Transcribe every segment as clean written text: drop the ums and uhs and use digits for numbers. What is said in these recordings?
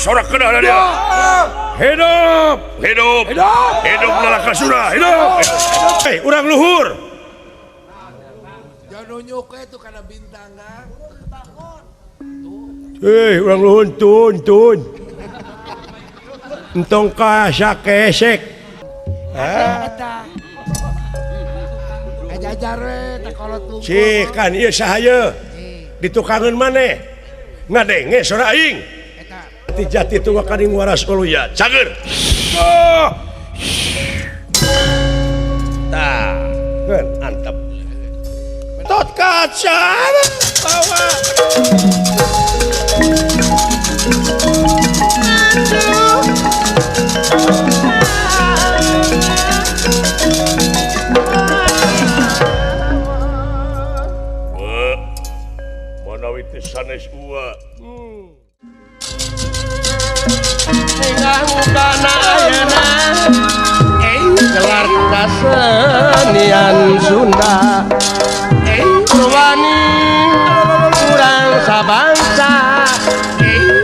Sorak kenal dia. Hidup, hidup, hidup Narakasura, hidup. Hei, urang luhur. Jangan nunjuk itu karena bintang kan. Hei, urang luhur tun tun. Entong ka kesek. Si kan ieu saha ye? Ditukangeun maneh. Ngadenge sora aing. Jati jati tunggu kaning waras uluya. Cager. Oh. Tah, keun antep. Tot kaca bawa. Manawi teh sanes ua. Gelar kasenian Sunda wani urang sabangsa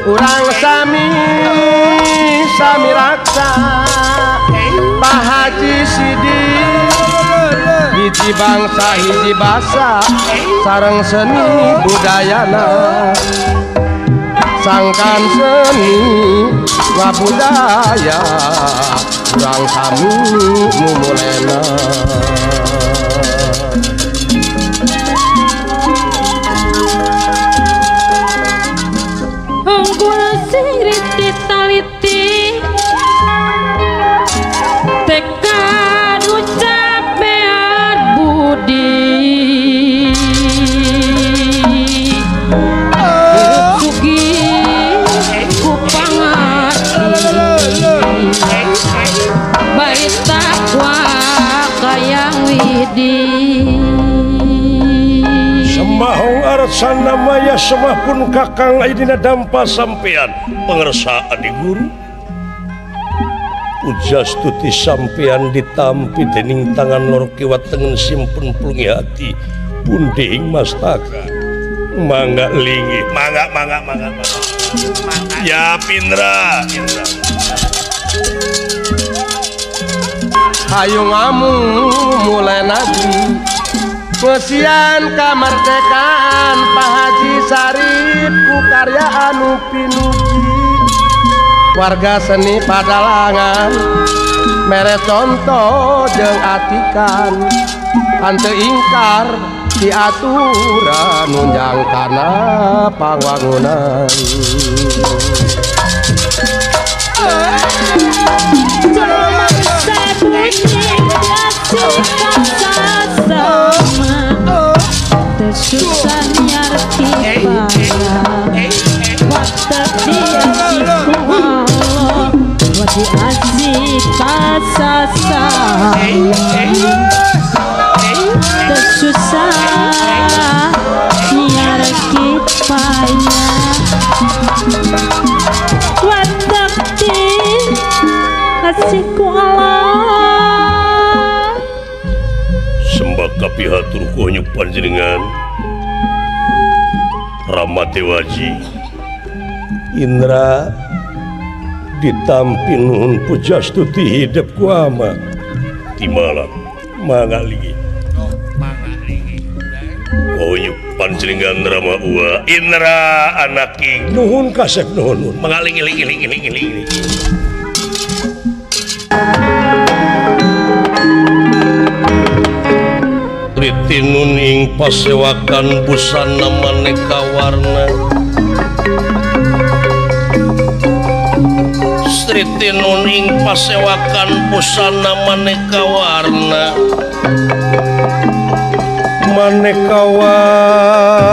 urang sami sami raksa Pak Haji Sidik hiji bangsa hiji basa sareng seni budayana sangkan seni ngabudaya urang sami mumulena. Unggul sing taliti tekad ucap beat budi sugih ku pangarti bari takwa kayang widi. Semahong arsana maya semah pun kakang aidina dampa sampean pengersa adi guru pujastuti sampean ditampi dening tangan loro kiwa tengen simpen plungi hati punding mastaka mangga lingi mangga mangga mangga mangga ya Pindra Indra hayu ngamu mulai nabi Mesian kamerdekaan Pak Haji Sarip ku karya anu pinuji warga seni padalangan mere contoh jeung atikan henteu ingkar diaturan nunjang kana pangwangunan. Susah nyarki payah waktu diasih Allah wati asih pasasa tersusah nyarki payah waktu asihku Allah. Sembah kapihatur kuhnyuk panjenengan Rama Dewaji Indra ditampi nuhun pujastuti hidup ku ama timala mangga ligi kuhnyuk panjenengan Rama Ua Indra anaki nuhun kasep nuhun mangga ligi ligi ligi ligi ligi. Ritinun ing pasewakan busana maneka warna Sritinun ing pasewakan busana maneka warna maneka warna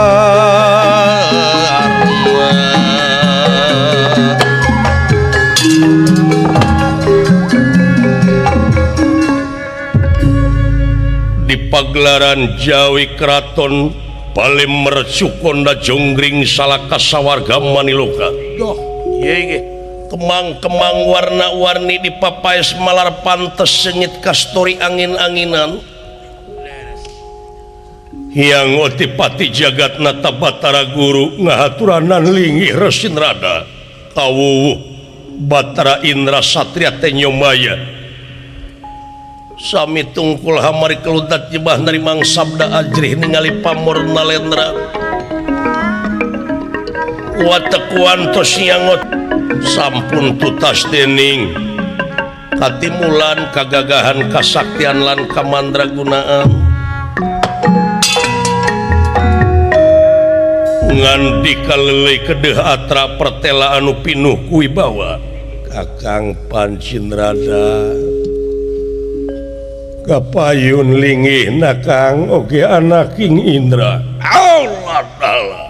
di pagelaran Jawi Keraton Palim Mercukonda Jonggring Salaka Sawarga Maniloka. Kemang-kemang warna-warni di papaes malar pantes sengit kastori angin-anginan. Hyang Otipati Jagat Nata Batara Guru ngahaturanan linggih resin rada Kawuwuh Batara Indra Satria Tenyomaya sami tungkul hamari keludat jebah narimang sabda ajrih ningali pamor nalendra watekuan tos nyangot sampun tutas dening katimulan kagagahan kasaktian lan kamandragunaan nganti kalelei kedeh atra pertela anu pinuh kuwibawa Kakang Pancinrada kapayun lingih nakang oge anak King Indra Allah Allah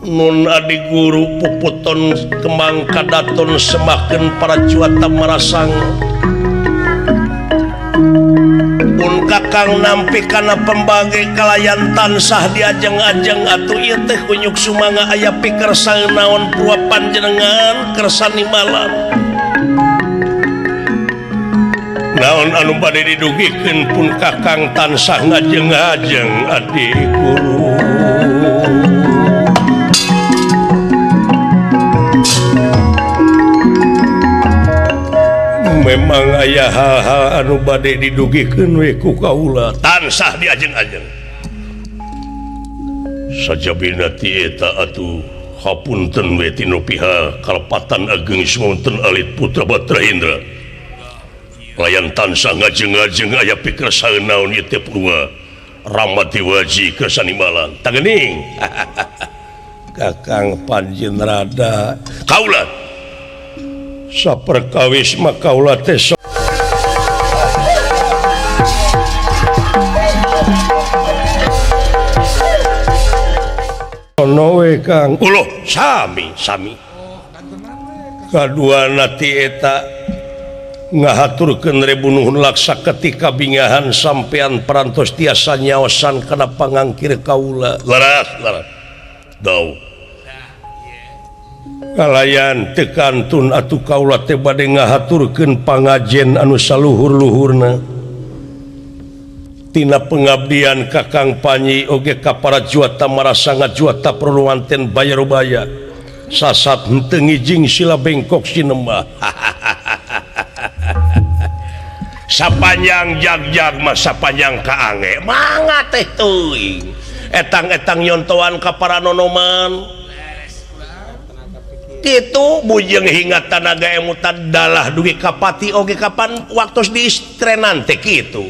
Nun adi guru puputon kemang kadaton semakin para juata marasang pun kakang nampi kana pembagi kalayan tansah diajeng-ajeng atuh ieu teh kunyuk sumanga aya pikersa naon purwa panjenengan kersani malam naon anu bade didugikeun pun kakang tansah ngajeng-ajeng adi guru. Memang aya hal-hal anu bade didugikeun we ku kaula tansah diajeng-ajeng sajabina ti eta atuh hapunten we tinu piha kalepatan ageng sumenten alit putra Batara Indra layan tansah ngajeng-ajeng aya pikersa naon ieu teh purwa Ramati Waji kersanimalan tanggening Kakang Panjenrada kaula saperkawis mah kaula teh sono we Kang uloh sami sami kaduana ti eta ngahaturkeun rebu nuhun laksa ketika bingahan sampean parantos tiasa nyaosan kana pangangkir kaula laras laras dau kalayan teu kantun atuh kaula teh bade ngahaturkeun pangajen anu saluhur-luhurna tina pengabdian Kakang Panji oge ka para juata marasanga juata perluanten bayarubaya sasat henteu ngijing sila bengkok sinembah. Sapanjang jag-jag mah sapanjang kaange mangga teh teuing etang-etang nyontoan ka para nonoman kitu bujeng hingga tanaga emutan dalah dugi kapati oge kapan waktu diistrenan teh kitu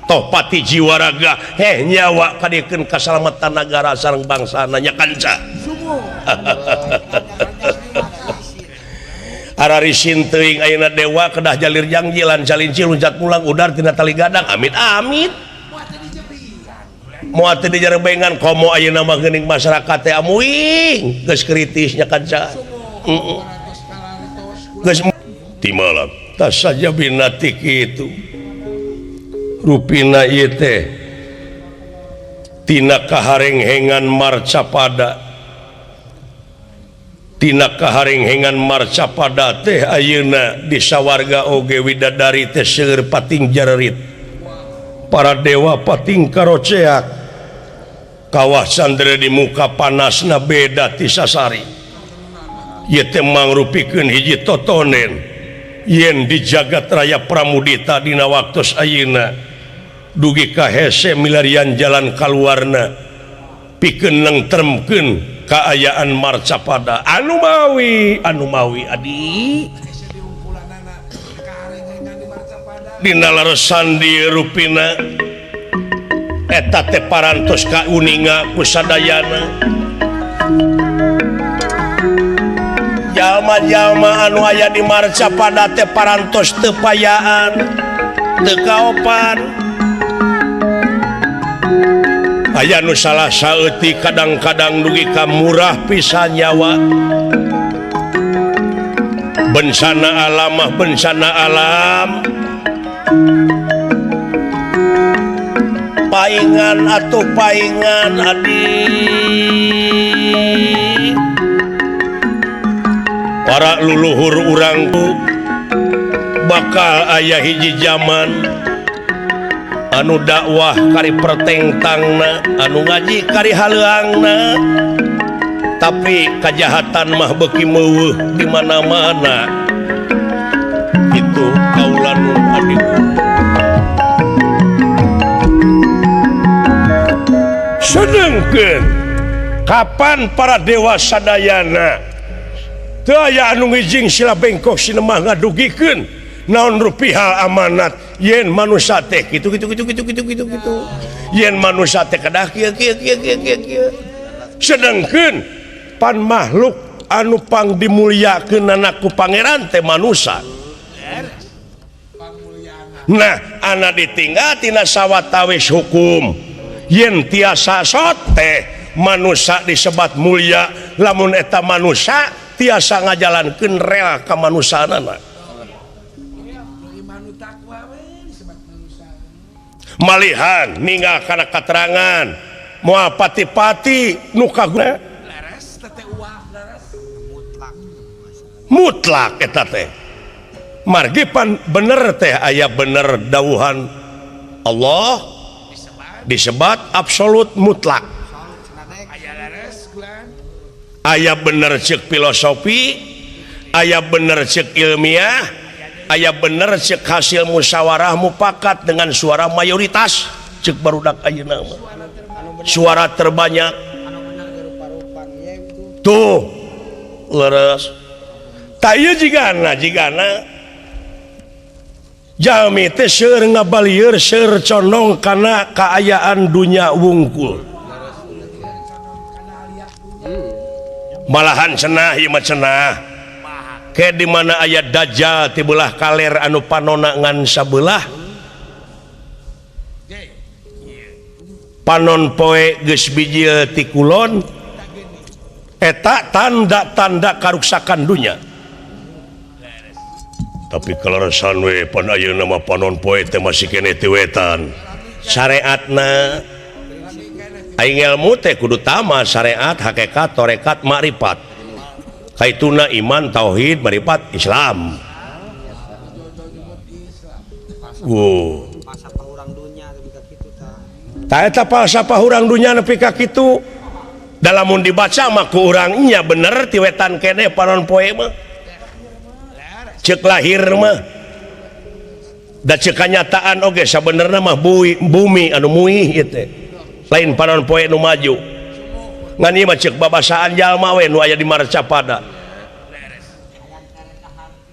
toh pati jiwa raga heh nyawa kadiekeun kasalamatan nagara sareng bangsana nya kanca. Ararisin teuing ayeuna dewa kedah jalir jangji lan calinci luncat pulang udar tina tali gadang amit amit moal teu dijarebengan komo ayeuna mah geuning masyarakat teh amuing geus kritis nya kanca. Geus ti malam tas saja binati kitu rupina ieu teh tina kaharenghengan marcapada tina kaharenghengan marcapada teh ayeuna di sawarga oge widadari teh seueur pating jarerit para dewa pating karoceak kawah sandere di muka panasna beda ti sasari ieu teh mangrupikeun hiji totonen yen di jagat raya Pramudita dina waktos ayeuna dugi ka hese milarian jalan kaluarna pikeun nengtremkeun kaayaan marcapada anu mawi adi dina leresan di rupina eta teh parantos kauninga ku sadayana jalma-jalma anu aya di marcapada teh parantos teu payaan teu kaopan aya nu salah saeutik kadang-kadang dugi ka murah pisan nyawa bencana alam mah bencana alam paingan atuh paingan adi para luluhur urangku bakal aya hiji zaman anu dakwah kari pertengtangna anu ngaji kari haleuangna Tapi kajahatan mah beuki meuweuh di mana-mana. Itu kaula nun adik. Sedengkeun kapan para dewa sadayana teu aya anu ngijing sila bengkok sinemah ngadugikeun naon rupi hal amanat yen manusia teh kitu kitu kitu kitu kitu kitu kitu yen manusia teh kedah kieu kieu kieu kieu kieu kieu. Sedengkeun pan makhluk anu pang dimuliakeunana ku pangeran teh manusia. Nah, ana ditinggal tina sawatawis hukum yen tiasa sote manusia disebat mulia lamun eta manusia tiasa ngajalankeun rela kamanusiaanana. Malihan ninggal kana katerangan moal pati-pati nu kaguna mutlak eta teh. Margi pan bener teh aya bener dawuhan Allah disebat absolut mutlak. Aya bener cek filosofi, aya bener cek ilmiah, aya bener cek hasil musyawarah mufakat dengan suara mayoritas cek barudak ayeuna mah. Suara terbanyak. Tuh leres. Tah ieu jigana jalmi teh seueur ngabalieur seueur condong kana kaayaan dunya wungkul. Malahan cenah ieu mah cenah. Ke di mana aya dajjal ti beulah kaler anu panona ngan sabelah. Panon poe geus bijil ti kulon eta tanda-tanda karuksakan dunya. Tapi kaleresan we pan ayeuna mah panon poe teh masih keneh ti wetan. Syariatna aing ilmu teh kudu tama syariat, hakikat, tarekat, makrifat. Kaituna iman, tauhid, makrifat, Islam. Wow. Ta eta falsafah urang dunya nepi ka kitu. Da lamun dibaca mah ku urang nya bener ti wetan keneh panon poe mah. Cek lahir mah da cek kanyataan oge sabenerna mah bumi anu muih ieu teh lain panon poe nu maju ngan ieu mah cek babasaan jalma we nu aya di Marcapada.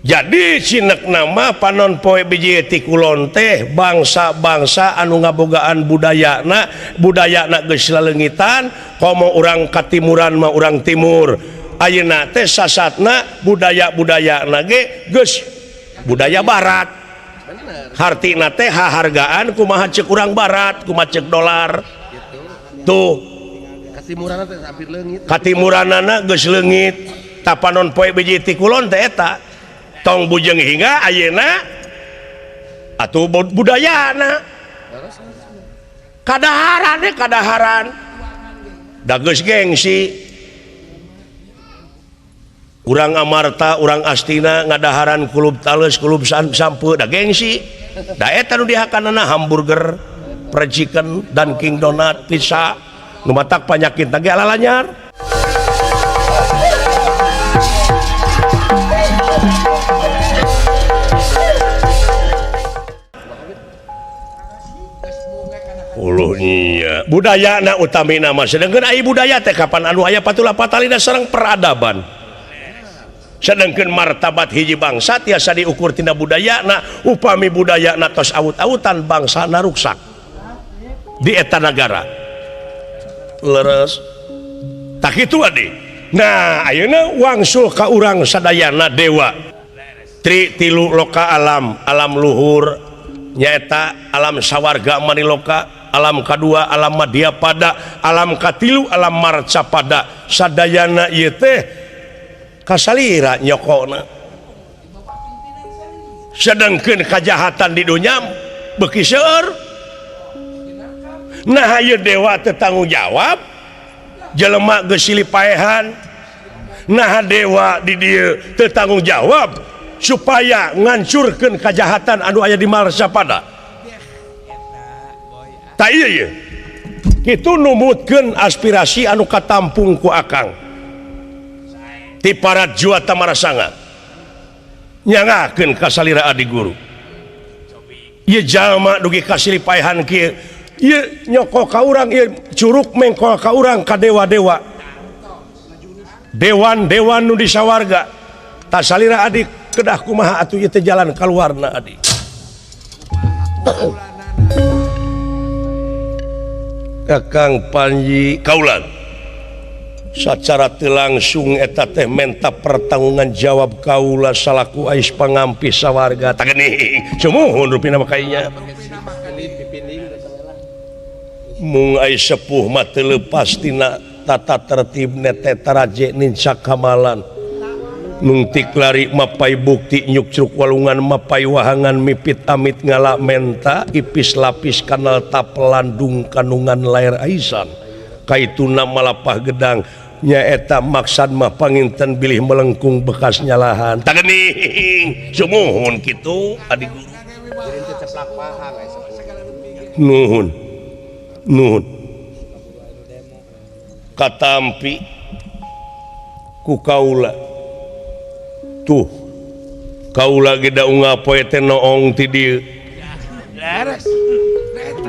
Jadi cinekna mah panon poe biji ti kulon teh bangsa-bangsa anu ngabogaan budayana budayana geus laleungitan komo urang katimuran mah urang timur. Ayeuna teh sasatna budaya-budayana ge geus budaya barat. Hartina teh hahargaan kumaha ceuk urang barat, kumaha ceuk dolar. Tuh. Katimuranna teh hampir leungit. Katimuranana geus leungit. Tah panon poe biji ti kulon teh eta. Tong bujeng hingga ayeuna atuh budayana. Kadaharan we kadaharan. Da geus gengsi. Urang Amarta, urang Astina ngadaharan kulub tales, kulub sampe, da gengsi. Da eta nu dihakanana hamburger, fried chicken, Dunkin Donut, pizza, nu matak panyakit ge alalanyar. Uluh nya. Budayana utamina mah sedengkeun ai budaya teh kapan anu aya patula patalina sareng peradaban. Sedangkan martabat hiji bangsa tiasa diukur tina budayana, upami budayana tos awut-awutan bangsana ruksak di eta nagara. Leres. Tak kitu adi. Nah, ayeuna wangsul ka urang sadayana dewa. Tri tilu loka alam, alam luhur nyaeta alam sawarga maniloka, alam kadua alam madyapada, alam katilu alam marcapada. Sadayana ieu teh kasalira nyokona. Sedangkeun kajahatan di dunya beuki seueur. Nah ieu dewa teu tanggung jawab, jelema geus silih paehan. Nah dewa di dieu teu tanggung jawab supaya ngancurkeun kajahatan anu aya di Marcapada. Tah ieu ye. Kitu numutkeun aspirasi anu katampung ku akang. Ti parat Juwata Marasanga nyangakeun ka salira adi guru. Ieu jalma dugi ka silih paehan kieu, ieu nyoko ka urang, ieu curug mengkol ka urang ka dewa-dewa. Dewan-dewan nu di sawarga. Ta salira adi kedah kumaha atuh ieu teh jalan kaluarna adi. Kakang Panji kaulan sacara teu langsung eta teh menta pertanggungan jawab kaula salaku ais pangampih sawarga. Tah geuning sumuhun rupina mah kainya. Mung ais sepuh mah teu leupas tina tata tertib nete taraje nincak kamalan. Nungtik lari mapai bukti nyukcruk walungan mapai wahangan mipit amit ngala menta ipis lapis kanal tapelandung kandungan layar aisan kaituna malapah gedang nyaeta maksad mah panginten bilih melengkung bekas nyalahan. Tah geuning sumuhun kitu adi guru. Nuhun nuhun katampi ku kaula. Tuh kaula ge da unggal poe teh noong ti dieu.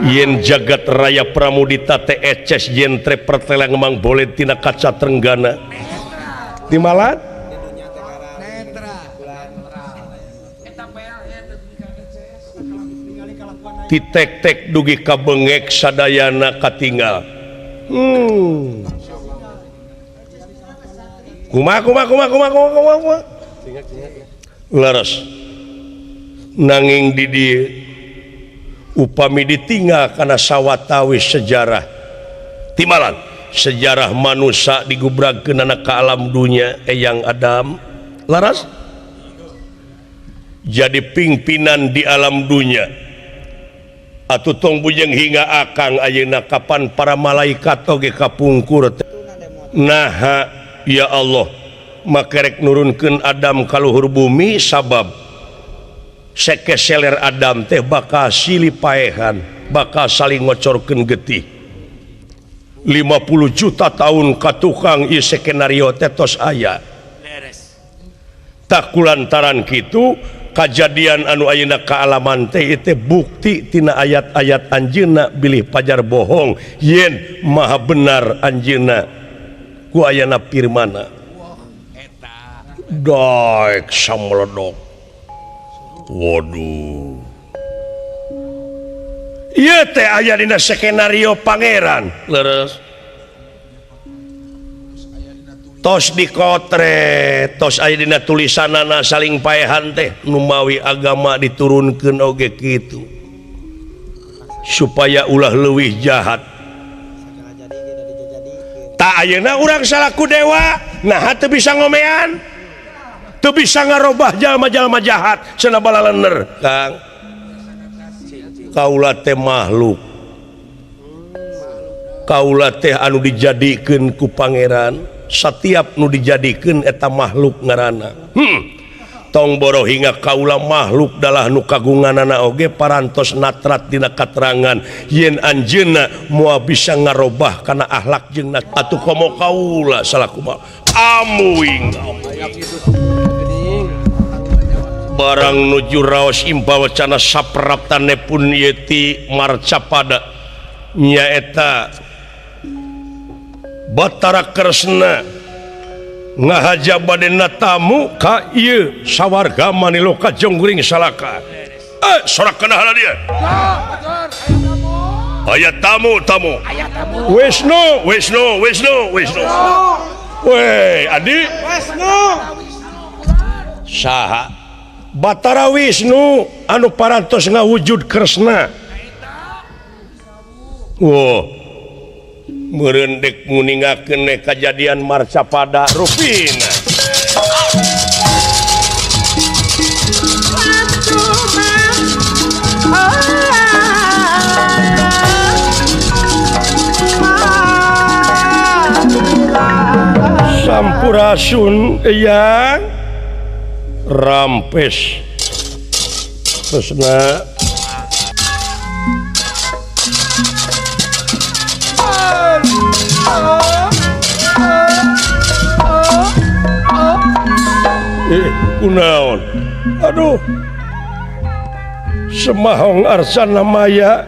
Yen jagat raya Pramudita teh eces jentre perteleng mang boleh tina kaca trenggana. Timalan? Ti tek-tek dugi ka bengek sadayana katinggal. Kumaha kumaha kumaha kumaha kumaha kumaha. Leres nanging di dieu upami ditinggal kana sawatawis sejarah timalan sejarah manusia digubragkeunana ka alam dunya Eyang Adam laras jadi pimpinan di alam dunya atuh tong bujeng hingga akang ayeuna kapan para malaikat oge kapungkur. Naha ya Allah makerek nurunkeun Adam ka luhur bumi sabab sekeseler Adam teh bakal silih paehan, bakal saling ngocorkeun getih. 50 juta tahun ka tukang ieu skenario teh tos aya. Tak kulantaran kitu kajadian anu ayeuna kaalaman teh ieu teh bukti tina ayat-ayat anjeunna bilih pajar bohong yen maha benar anjeunna ku ayana firmana. Daek samledok. Waduh. Ieu teh aya dina skenario pangeran. Leres. Tos dikotre, tos aya dina tulisanana saling paehan teh numawi agama diturunkeun oge kitu. Supaya ulah leuwih jahat. Tak ayeuna urang salaku dewa, naha teu bisa ngomean. Teu bisa ngarobah jalma-jalma jahat cenah balalener Kang. Kaula teh makhluk. Kaula teh anu dijadikeun ku pangeran, satiap nu dijadikeun eta makhluk ngaranna. Tong boro hingga kaula makhluk dalah nu kagunganana oge parantos natrat dina katerangan yen anjeunna moal bisa ngarobah kana akhlak jeung atuh komo kaula salaku amuing. Barang nuju raos imba wacana sapraptane pun yeti marcapada nyaeta Batara Kresna ngahaja badena tamu ka ieu sawarga maniloka jongguring salaka. Sorak kana hala dia. Aya tamu tamu. Wisnu Wisnu Wisnu Wisnu. Weh adi Wisnu. Saha Batara Wisnu anu parantos ngawujud Kresna. Wah, meureun dek nguningakeun kajadian marcapada rupina. Sampurasun eyang rampes Kresna. Kunaon aduh Semahong Arsana Maya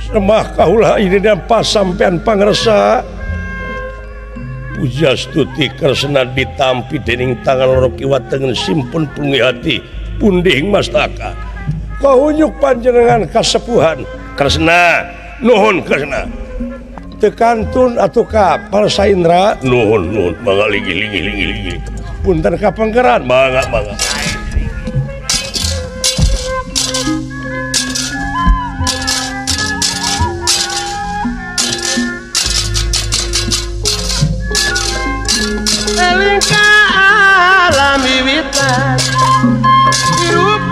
Semah kaulah ini dan pas sampean pangresa Pujastuti Kresna ditampi dening tangan loro kiwa tengen simpun pungi hati punding mastaka kahunyuk panjenengan kasepuhan Kresna nuhun Kresna tekantun atuh ka Parsaindra nuhun nuhun mangga linggih linggih linggih linggih punten ka pangkeran mangga mangga Eling ka alam wiwitan hirup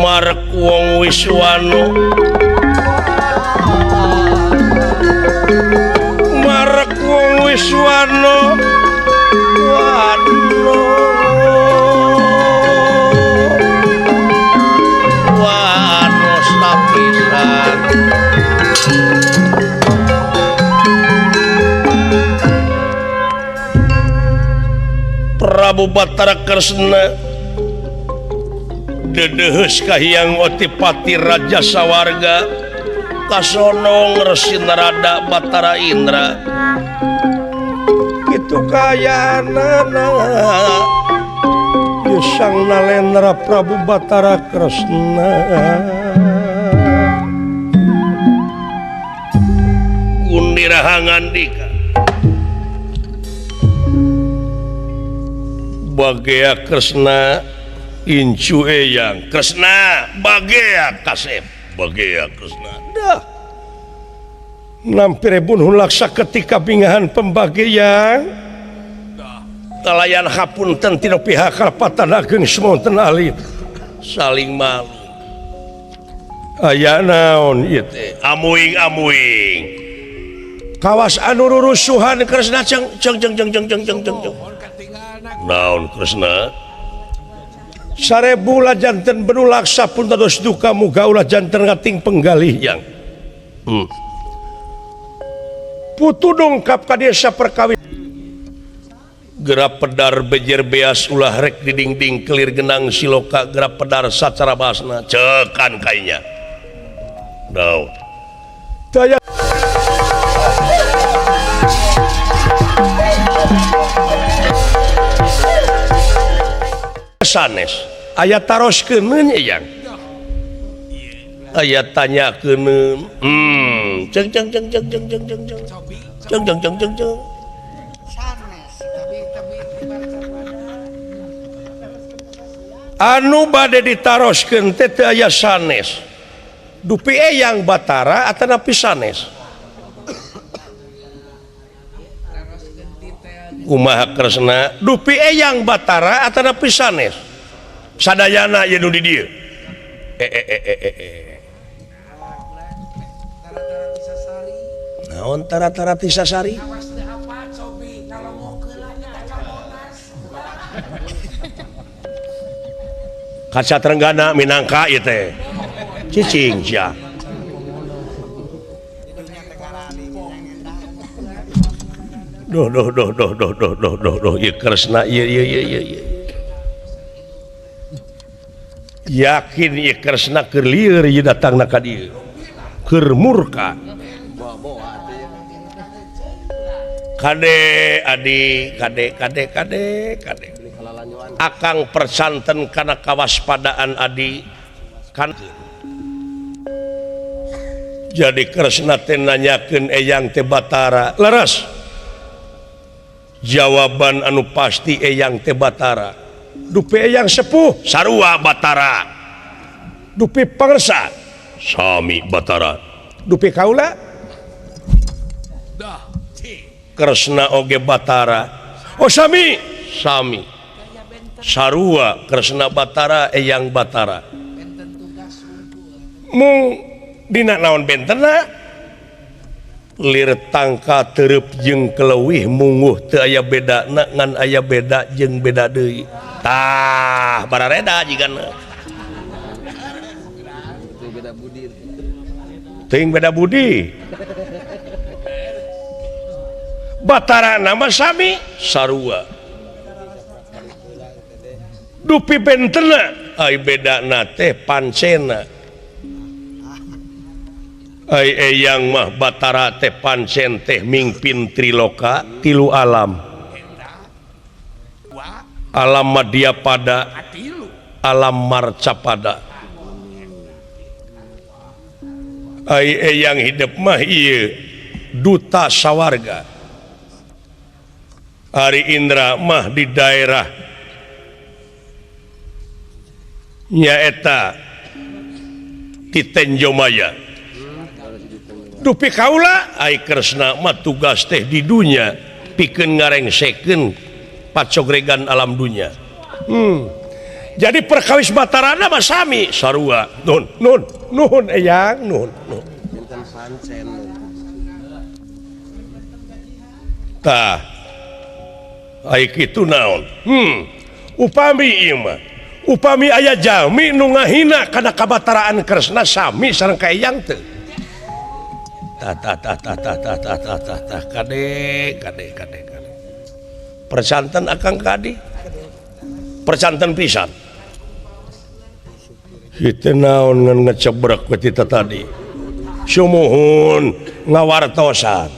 marek wong Wiswano marek wong Wiswano wano wano sapisan Prabu Batara Kresna dedeheus ka Hyang Otipati Raja Sawarga kasonong Resi Narada Batara Indra kitu kayanana ye Sang Nalendra Prabu Batara Kresna Gundira ngandika Bagea Kresna incu eyang Kresna bagea kasep bagea Kresna dah nampire bunuh laksa ketika bingahan pembagian talayan hapunten tina pihak karapatan ageng semonten alit saling malu aya naon ieu teh amuing amuing kawas anu rurusuhan Kresna ceng ceng ceng ceng ceng ceng ceng ceng naon Kresna sarebu ulah janten benu laksa pun dados duka muga ulah janten ngating penggalih yang putu dongkap ka desa perkawin gerap pedar bejer beas ulah rek didingding kelir genang siloka gerap pedar sacara basna cekan kainya daun daya sanes aya taroskeun yang aya tanyakeun ceng ceng ceng ceng ceng ceng ceng ceng ceng ceng ceng ceng ceng anu bade ditaroskeun teh teu aya sanes dupi eyang Batara atanapi sanes kumaha Kresna dupi eyang Batara atanapi sanes sadayana ieu nu di dieu naon tara-tara tisasari kaca Trenggana minangka ieu teh cicing sia duh duh duh duh duh duh duh duh duh ieu Kresna ieu ieu ieu ieu yakin ieu Kresna keur lieur ieu datangna ka dieu keur murka kade adi kade kade kade kade akang persanten kana kawaspadaan adi kan jadi Kresna teh nanyakeun eyang teh Batara leres jawaban anu pasti eyang teh Batara dupi eyang sepuh sarua Batara dupi pangersa sami Batara dupi kaula Kresna oge Batara oh sami sami sarua Kresna Batara eyang Batara mung dina naon bentena lir tangka tereup jeung keleuwih munguh teu aya bedana ngan aya beda jeung beda deui tah barareda jigana teuing beda budi Batara nama sami sarua. Dupi bentena ai bedana teh pancena. Ai eyang mah Batara teh pancen teh mingpin triloka tilu alam. Alam madyapada, alam marcapada. Ai eyang hidup mah ieu duta sawarga. Ari Indra mah di daerah nyaeta di Tenjomaya. Dupi kaula ai Kresna mah tugas teh di dunya pikeun ngarengsekeun pacogregan alam dunya. Jadi perkawis Batarana mah sami sarua. Nuhun nuhun nuhun eyang nuhun nuhun. Tah ai kitu naon? Upami ieu mah upami aya jalmi nu ngahina kana kabataraan Kresna sami sareng ka eyang teu. Tah tah tah tah tah tah tah tah tah tah kade kade kade kade. Percanten akang kadi. Percanten pisan. Kitu naon ngan ngecebrek we tita tadi. Sumuhun ngawartosan.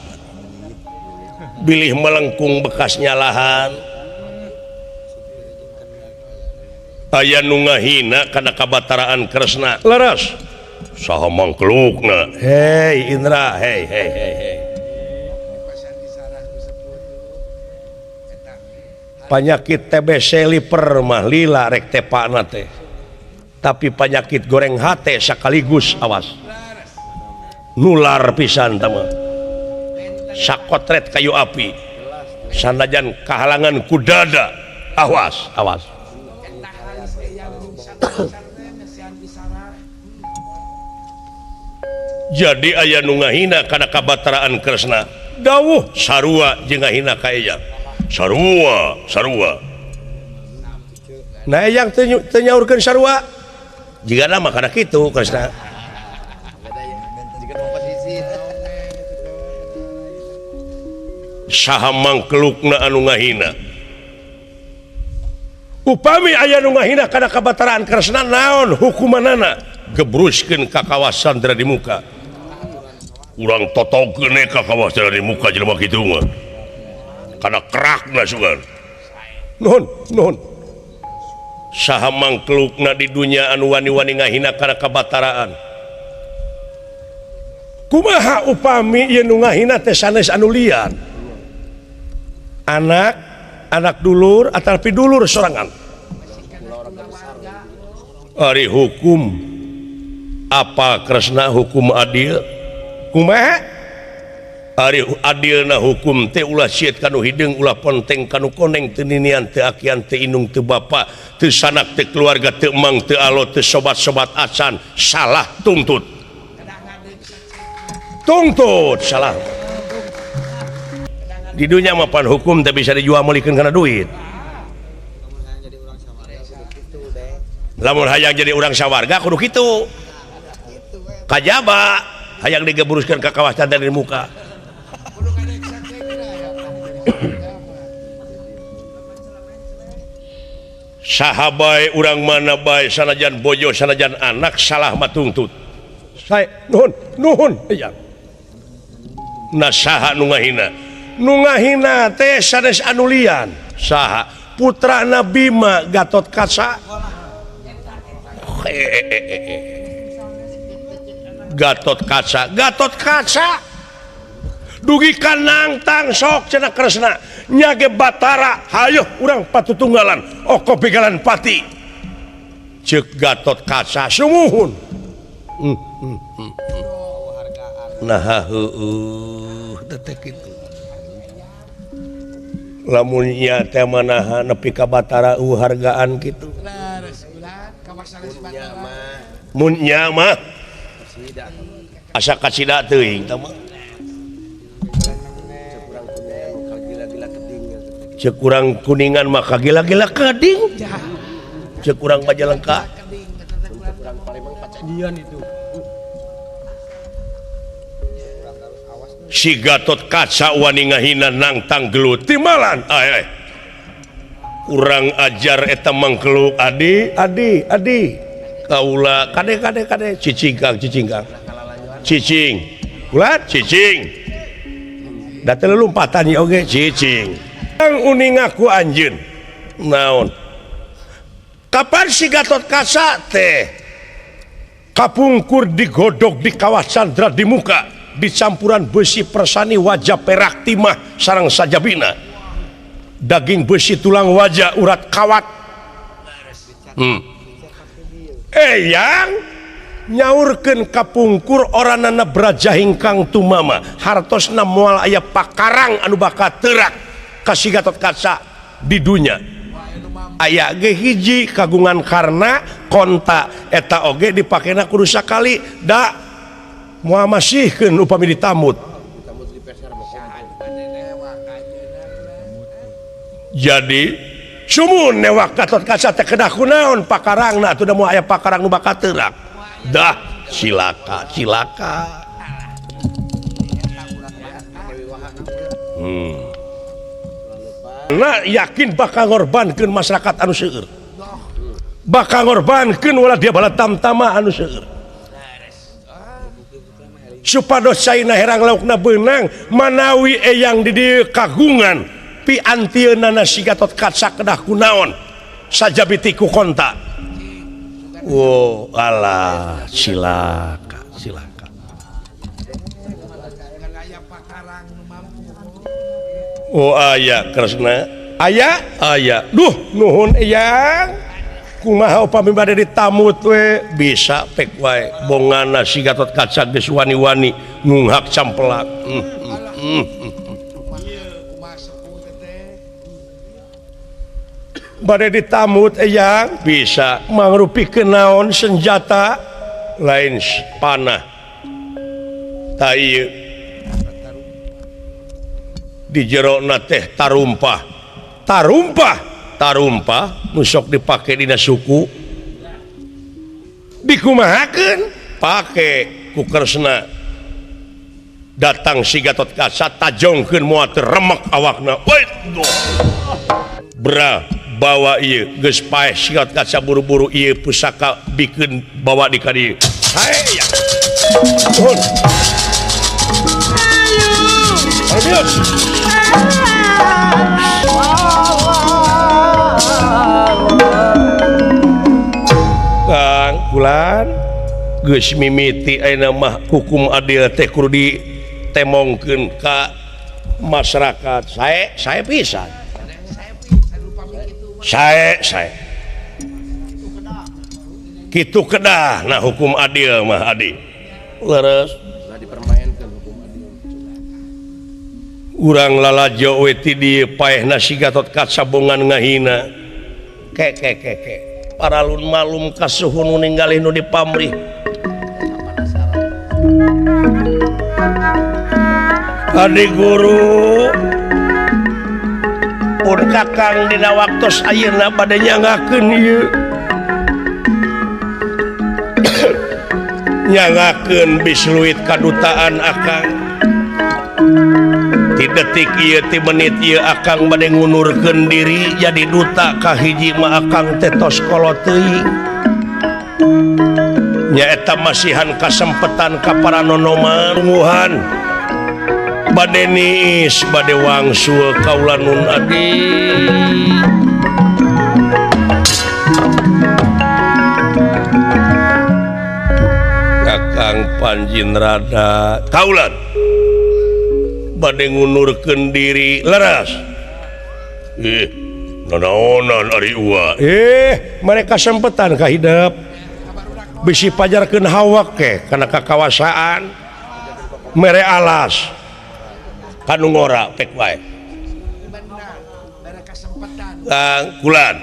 Bilih melengkung bekas nyalahan. Aya nu ngahina kana kabataraan Kresna. Leres. Saha mangklukna? Hei Indra, hei hei hei hei. Panyakit TBC liver mah lila rek tepana teh. Tapi panyakit goreng hate sekaligus awas. Nular pisan tah mah. Sakotret kayu api. Sanajan kahalangan ku dada. Awas, awas. Jadi aya nu ngahina kana kabataraan Kresna. Dawuh sarua jeung ngahina ka eyang. Sarua, sarua. Nah eyang teu nyaurkeun sarua. Jigana mah kana kitu Kresna. Saha mangkelukna anu ngahina. Upami aya nu ngahina kana kabataraan Kresna naon hukumanana? Gebruskeun ka kawasan di muka. Urang totokeun ka kawasan di muka jelema kitu mah. Kana kerakna sugan. Nuhun, nuhun. Saha mangkelukna di dunya anu wani-wani ngahina kana kabataraan. Kumaha upami ieu nu ngahina teh sanes anu lian? Anak, anak dulur ataupun dulur sorangan. Ari hukum apa Kresna hukum adil? Kumaha? Ari adilna hukum teh ulah sieut kanu hideung, ulah ponteng kanu koneng, teu ninian, teu akian, teu indung, teu bapa, teu sanak, teu keluarga, teu emang, teu alo, teu sobat-sobat acan, salah tuntut. Tuntut salah. Di dunya mah pan hukum teh bisa dijual meulikeun kana duit. Lamun hayang jadi urang sawarga kudu kitu. Kajaba hayang digebruskeun ka kawasan dari muka. Saha bae urang mana bae sanajan bojo sanajan anak salah mah tuntut. Sae nuhun nuhun eyang. Nah saha nu ngahina? Nu ngahina teh sanes anu lian. Saha? Putrana Bima Gatotkaca. Gatotkaca, Gatotkaca dugi ka nangtang sok cenah Kresna nyage Batara hayoh urang patutunggalan oko begalan pati ceuk Gatotkaca sumuhun. Nah heueuh teh kitu lamun nya teh manaha nepi ka Batara hargaan kitu. Mun nya mah asa kacida teuing tah mah. Ceuk urang Kuningan mah kagila-gila keding. Ceuk urang Majalengka. Si Gatot Kaca wani ngahina nangtang gelut timalan. Ay, ay. Kurang ajar eta mangkeluk adi adi adi. Kaula kade kade kade cicing kang cicing kang. Cicing. Ulah cicing. Da teu lompatan ieu oge cicing. Kang uning ngaku anjeun. Naon? Kapan si Gatot Kaca teh kapungkur digodog di kawah Candra di muka dicampuran besi persani wajah perak timah sarang sajabina daging besi tulang wajah urat kawat. Eyang nyaurkeun kapungkur oranana braja ingkang tumama hartosna moal aya pakarang anu bakal teurak ka si Gatot Kaca di dunya. Aya ge hiji kagungan karna konta eta oge dipakena kudu sakali da moal masihkeun upami ditamut. Jadi sumun newak Gatot Kaca teh kedah kunaon pakarangna atuh da moal aya pakarang nu bakal teurak. Dah cilaka cilaka. Nah yakin bakal ngorbankeun masyarakat anu seueur. Bakal ngorbankeun ulah dia bala tamtama anu seueur. Supados caina herang laukna beunang manawi eyang di dieu kagungan piantieunana si Gatot Kaca kedah kunaon sajabi ti ku konta. Oh alah cilaka cilaka. Oh aya Kresna aya aya duh nuhun eyang kumaha upami bade ditamut we bisa pek wae bongana si Gatot Kaca geus wani-wani ngunghak campelak. Bade ditamut eyang bisa mangrupikeun naon senjata lain panah ta ieu di jerona teh tarumpah tarumpah tarumpah nu sok dipake dina suku dikumahakeun pake ku Kresna datang si Gatot Kaca tajongkeun moal teu remek awakna waduh bra bawa ieu geus paeh si Gatot Kaca buru-buru ieu pusaka bikeun bawa di ka dieu hae ya nuhun. Ayo. Kang Kulan geus mimiti ayeuna mah hukum adil teh kudu ditemongkeun ka masyarakat. Sae sae pisan. Sae sae. Kitu kedah nah hukum adil mah adi. Leres. Urang lalajo we ti dieu paehna si Gatot Kaca bongan ngahina. Ke ke ke ke. Paralun malum kasuhun nu ninggalih nu dipamrih. Adi guru pun kakang dina waktos ayeuna bade nyangakeun ieu. Nyangakeun bisluit kadutaan akang. Ti detik ieu ti menit ieu akang bade ngundurkeun diri jadi duta ka hiji mah akang teh tos kolot teuing. Nyaeta masihan kasempetan ka para nonoman tungguhan bade niis bade wangsul kaula nun adi. Kakang Panjin Rada kaulan bade ngundurkeun diri leres. Nanaonan ari uwa. Mereka sempetan ka hidep. Bisi pajarkeun hawak ke kana kakawasaan mere alas kanu ngora pek wae. Kulan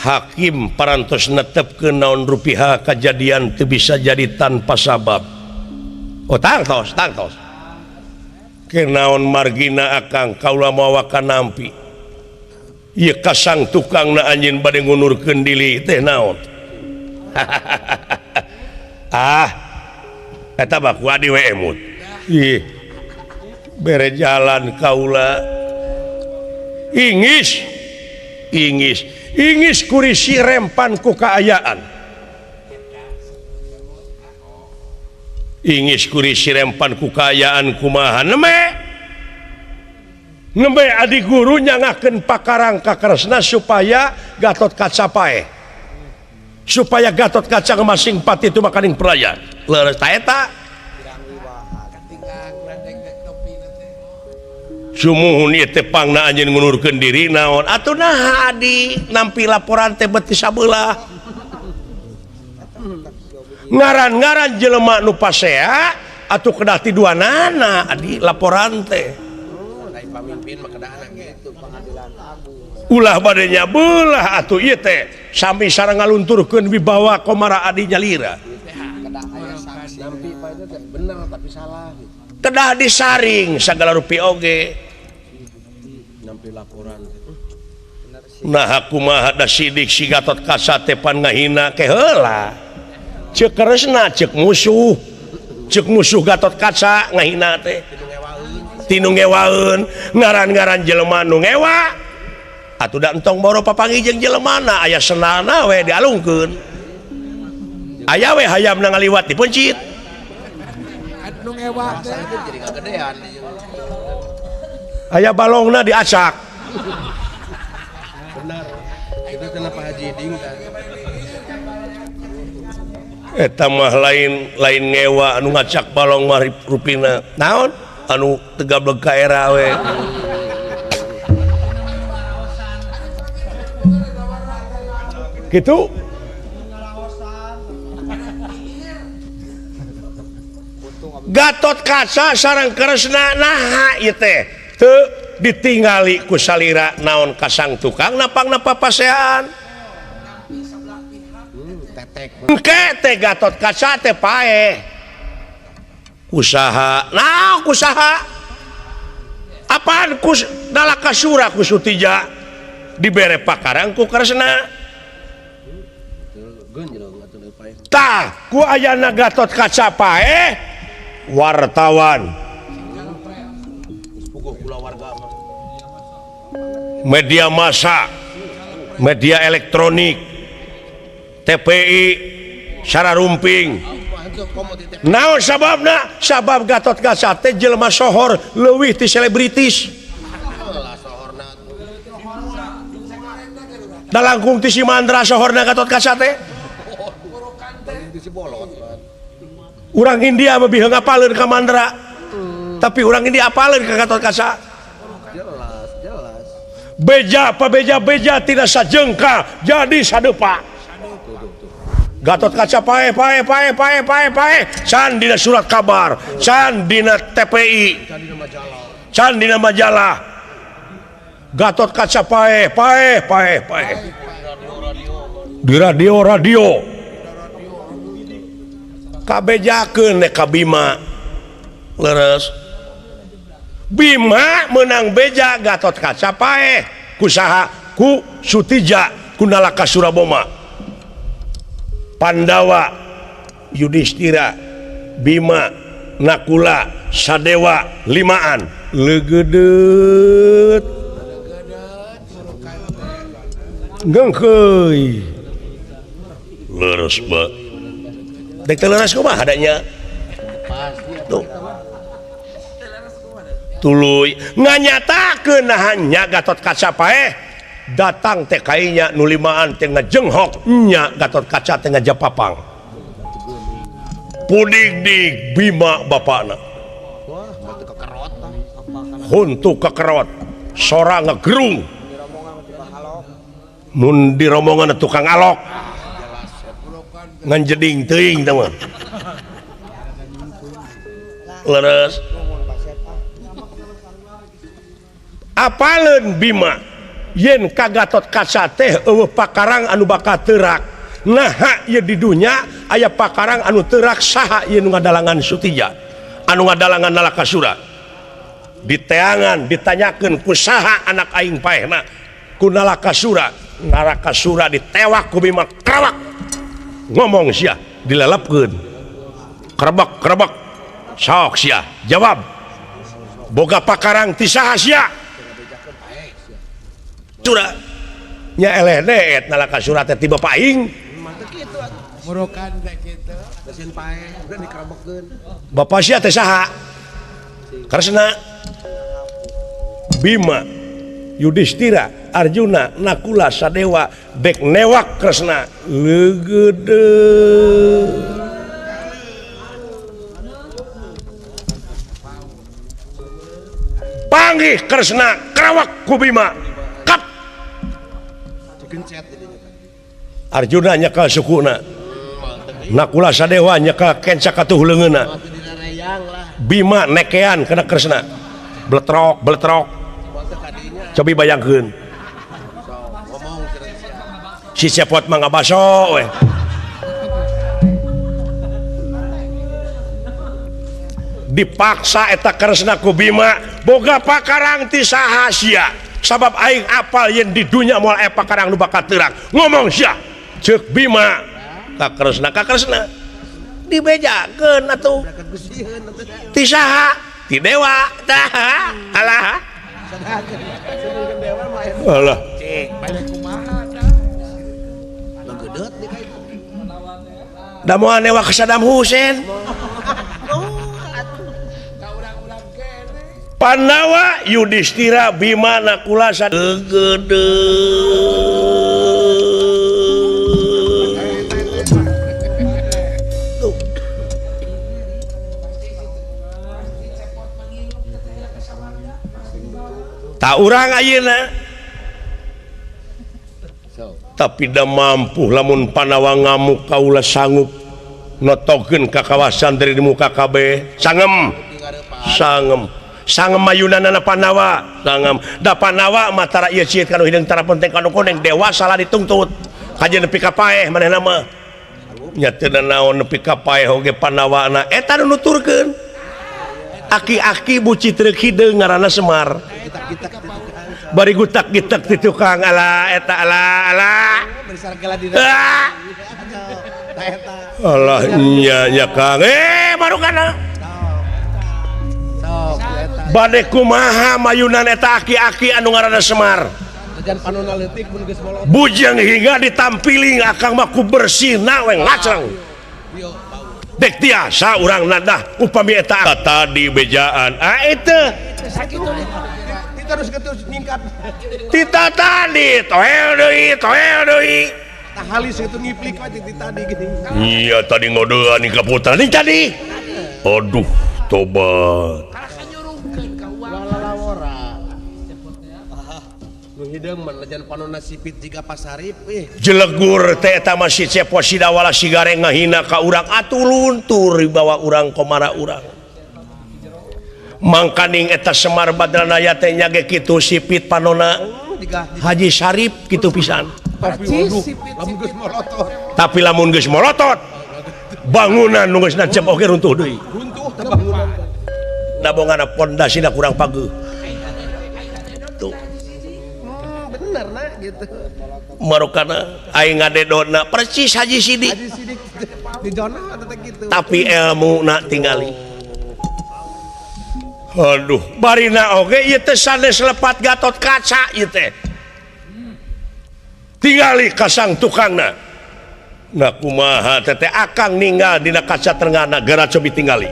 hakim parantos netepkeun naon rupiah kajadian teu bisa jadi tanpa sabab. Oh tangtos tangtos. Kenaon margina akang kaula mawa nampi ieu kasang tukangna anjeun bade ngundurkeun diri teh naon. Ah eta mah ku adi we emut. Ih Bere jalan kaula. Ingis ingis ingis kurisi rempan ku kaayaan. Ingis kurisi rempan ku kaayaan kumaha neme nembe adi guru nyangakeun pakarang ka Kresna supaya Gatot Kaca paeh. Supaya Gatot Kaca ngemasing pati itu makaning peraya. Leres ta eta. Sumuhun ieu teh pangna anjeun ngundurkeun diri naon atuh naha adi nampi laporan teh beuti sabelah. Ngaran-ngaran jelema nu pasea atuh kedah ti duanana adi laporan teh. Ulah bade nyabelah atuh ieu teh sami sareng ngalunturkeun wibawa komara adi nyalira. Kedah disaring sagala rupi oge. Nah kumaha da sidik si Gatot Kaca teh pan ngahina ke heula. Ceuk Kresna ceuk musuh Gatot Kaca ngahina teh. Tinu ngewaeun ngaran-ngaran jelema nu ngewa. Atuh da entong boro papanggih jeung jelemana aya senalna we dialungkeun. Aya we hayamna ngaliwat dipencit. Nu ngewa teh jadi kagedean. Aya balongna diacak. Benar. Itu kenapa Haji Ding kan? Eta mah lain lain ngewa anu ngacak balong mah rupina. Naon? Anu tegablek ka era we. Gitu. Gatot Kaca sareng Kresna naha ieu teh teu ditingali ku salira naon kasang tukang napangna papasean. Engke teh Gatot Kaca teh paeh. Kusaha? Nah kusaha? Apaan kus Nalakasura ku Sutija dibere pakarang ku Kresna. Tah ku ayana Gatot Kaca paeh wartawan media massa, media elektronik, TPI, sararumping. Naon sababna? Sabab Gatot Kaca teh jelema sohor leuwih ti selebritis. Da langkung ti si Mandra sohorna Gatot Kaca teh. Urang India mah biheu ngapaleun ka Mandra. Tapi urang India apaleun ka Gatot Kaca. Jelas, jelas. Beja pa beja-beja tidak sajengka jadi sadepa. Gatot Kaca paeh paeh paeh paeh paeh paeh can dina surat kabar, can dina TPI, can dina majalah. Gatot Kaca paeh paeh paeh paeh. Di radio-radio. Kabejakeun nek ka Bima. Leres. Bima menang beja Gatot Kaca paeh ku saha? Ku Sutija, ku Nalakasura Boma. Pandawa, Yudhistira, Bima, Nakula, Sadewa, limaan. Legedeut. Ngengkeuy. Leres ba. Dek teu leres kumaha adanya? Tuh. Tuluy nganyatakeun naha nya Gatot Kaca paeh datang teh kainya nu limaan teh ngajenghok nya Gatot Kaca teh ngajapapang. Pudig-dig Bima bapana. Huntu kekerot, sora ngegerung. Mun di rombongan tukang alok. Ngan jeding teuing teh mah. Leres. Apaleun Bima yen ka Gatot Kaca teh eueuh pakarang anu bakal teurak. Naha ieu di dunya aya pakarang anu teurak saha ieu nu ngadalangan Sutija, anu ngadalangan Nalakasura. Diteangan ditanyakeun ku saha anak aing paehna ku Nalakasura. Nalakasura ditewak ku Bima krawak. Ngomong sia dilelepkeun. Kerebek kerebek. Sok sia jawab. Boga pakarang ti saha sia? Surat nya eleh deet nalaka surat teh ti bapak aing. Murukan teh kitu. Mesin paeh udah dikerobokeun. Bapak sia teh saha? Kresna, Bima, Yudhistira, Arjuna, Nakula, Sadewa dek newak Kresna. Leugeudeung. Panggih Kresna kerawak ku Bima. Kap. Arjuna nyekel sukuna. Nakula Sadewa nyekel kenca katuh leungeunna. Bima nekean kana Kresna. Bletrok, bletrok. Cobi bayangkeun. Si Cepot mah ngabaso we. Dipaksa eta Kresna ku Bima, boga pakarang ti saha sia? Sabab aing apal yen di dunya moal aya pakarang nu bakal terang. Ngomong sia. Ceuk Bima ka Kresna, ka Kresna. Dibejakeun atuh. Ti saha? Ti dewa. Tah, alah. Alah. Da moal newak Saddam Hussein. Pandawa, Yudhistira, Bima, Nakula, Sadewa. Tak urang ayeuna. Tapi da mampu lamun Pandawa ngamuk kaula sanggup notokeun ka kawasan dari di muka kabeh. Sangem. Sangem. Sangem mayunanana Pandawa. Sangem. Da Pandawa mah tara ieu cieut kanu hideung tara penting kanu koneng dewa salah dituntut. Kajeun nepi ka paeh manehna mah. Nya teu naon nepi ka paeh oge Pandawana eta nu nuturkeun. Aki-aki buci treuk hideung ngaranna Semar. Bari gutak-gitak ti tukang ala eta ala ala. Alah nya nya Kang. Baru kana. Bade kumaha mayunan eta aki-aki anu ngaranna Semar. Bujeng hingga ditampiling akang mah ku bersihna we ngacreng. Dek tiasa urang nadah upami eta tadi bejaan. Ah itu. Terus terus ningkat. Tita tadi toel deui, toel deui. Tah halis itu ngiplik aja ti tadi gini. Iya tadi ngodean ka putra ning tadi. Aduh, tobat. Lalawora. Nu hideung mah lejan panonna sipit jiga pasarip ih. Jelegur teh eta mah si Cepot Sidawala sigareng ngahina ka urang atuh luntur dibawa urang komara urang. Mangkaning eta Semar Badranaya teh nya ge kitu sipit panona Haji Sarip kitu pisan. Tapi lamun geus molotot bangunan nu geus nancep oge runtuh deui. Runtuh teh bangunan. Da bongana pondasina kurang pageuh. Tuh. Bener na gitu. Marukana aing ngadedona persis Haji Sidik. Haji Sidik di zona teh kitu. Tapi elmuna tingali. Aduh, barina oge ieu teh sanes lepat Gatot Kaca ieu teh. Tingali kasang tukangna. Nah kumaha teh teh akang ninggal dina kaca trengana gara cobi tingali.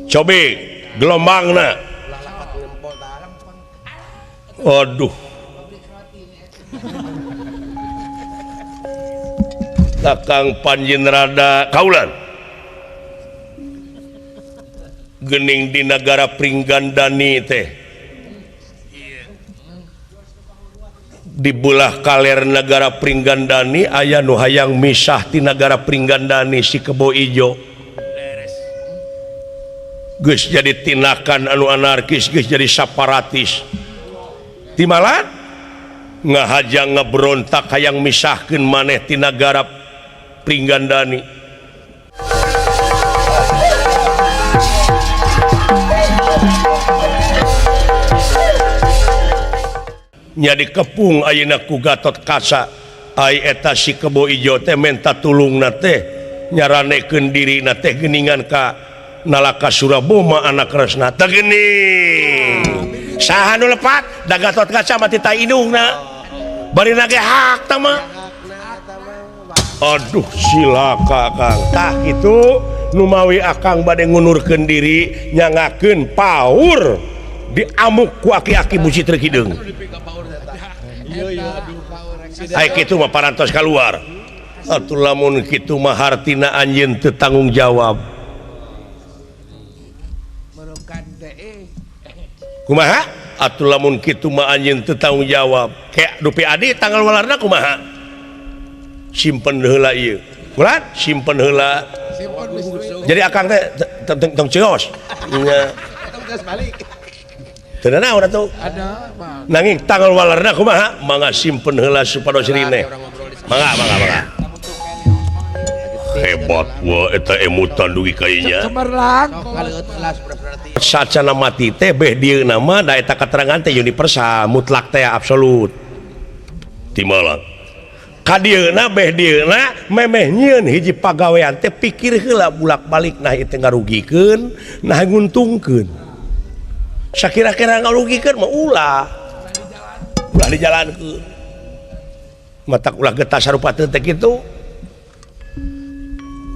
Cobi gelombangna. Aduh. Kakang Panjin rada kaulan. Gening di nagara Pringgandani teh di belah kaler nagara Pringgandani aya nu hayang misah ti nagara Pringgandani si Kebo Ijo geus jadi tindakan anu anarkis geus jadi separatis timalat ngahajang ngebrontak hayang misahkeun maneh ti nagara Pringgandani. Nya dikepung ayeuna ku Gatot Kaca ai eta si Kebo Ijo teh menta tulungna teh nyaranekeun dirina teh geuningan ka Nalaka Suraboma anak Kresna teh geuning saha nu lepat da Gatot Kaca mah tita indungna bari na ge hak tah mah. Aduh silaka Kang tah kitu numawi akang bade ngunurkeun diri nyangakeun paur diamuk ku aki-aki Bu Citra Hideung. Ai kitu mah parantos kaluar. Atuh lamun kitu mah hartina anjeun teu tanggung jawab. Kumaha? Atuh lamun kitu mah anjeun teu tanggung jawab. Kayak dupi adi tanggal walarna kumaha? Simpen heula ieu. Ulah simpen heula. Jadi akang teh tong ceos. Nya. Teu naon atuh? Nanging tanggal walarna kumaha? Mangga simpen heula supados rineh. Mangga mangga mangga. Hebat wah eta emutan dugi ka ieu. Sacana mati teh beh dieu nama da eta katerangan teh universal mutlak teh absolut. Timalang. Ka dieuna beh dieuna memeh nyieun hiji pagawean teh pikir heula bulak-balik nah ieu teh ngarugikeun nah nguntungkeun. Sakira-kira ngarugikeun mah ulah. Ulah dijalankeun. Matak ulah getah sarupa teh kitu.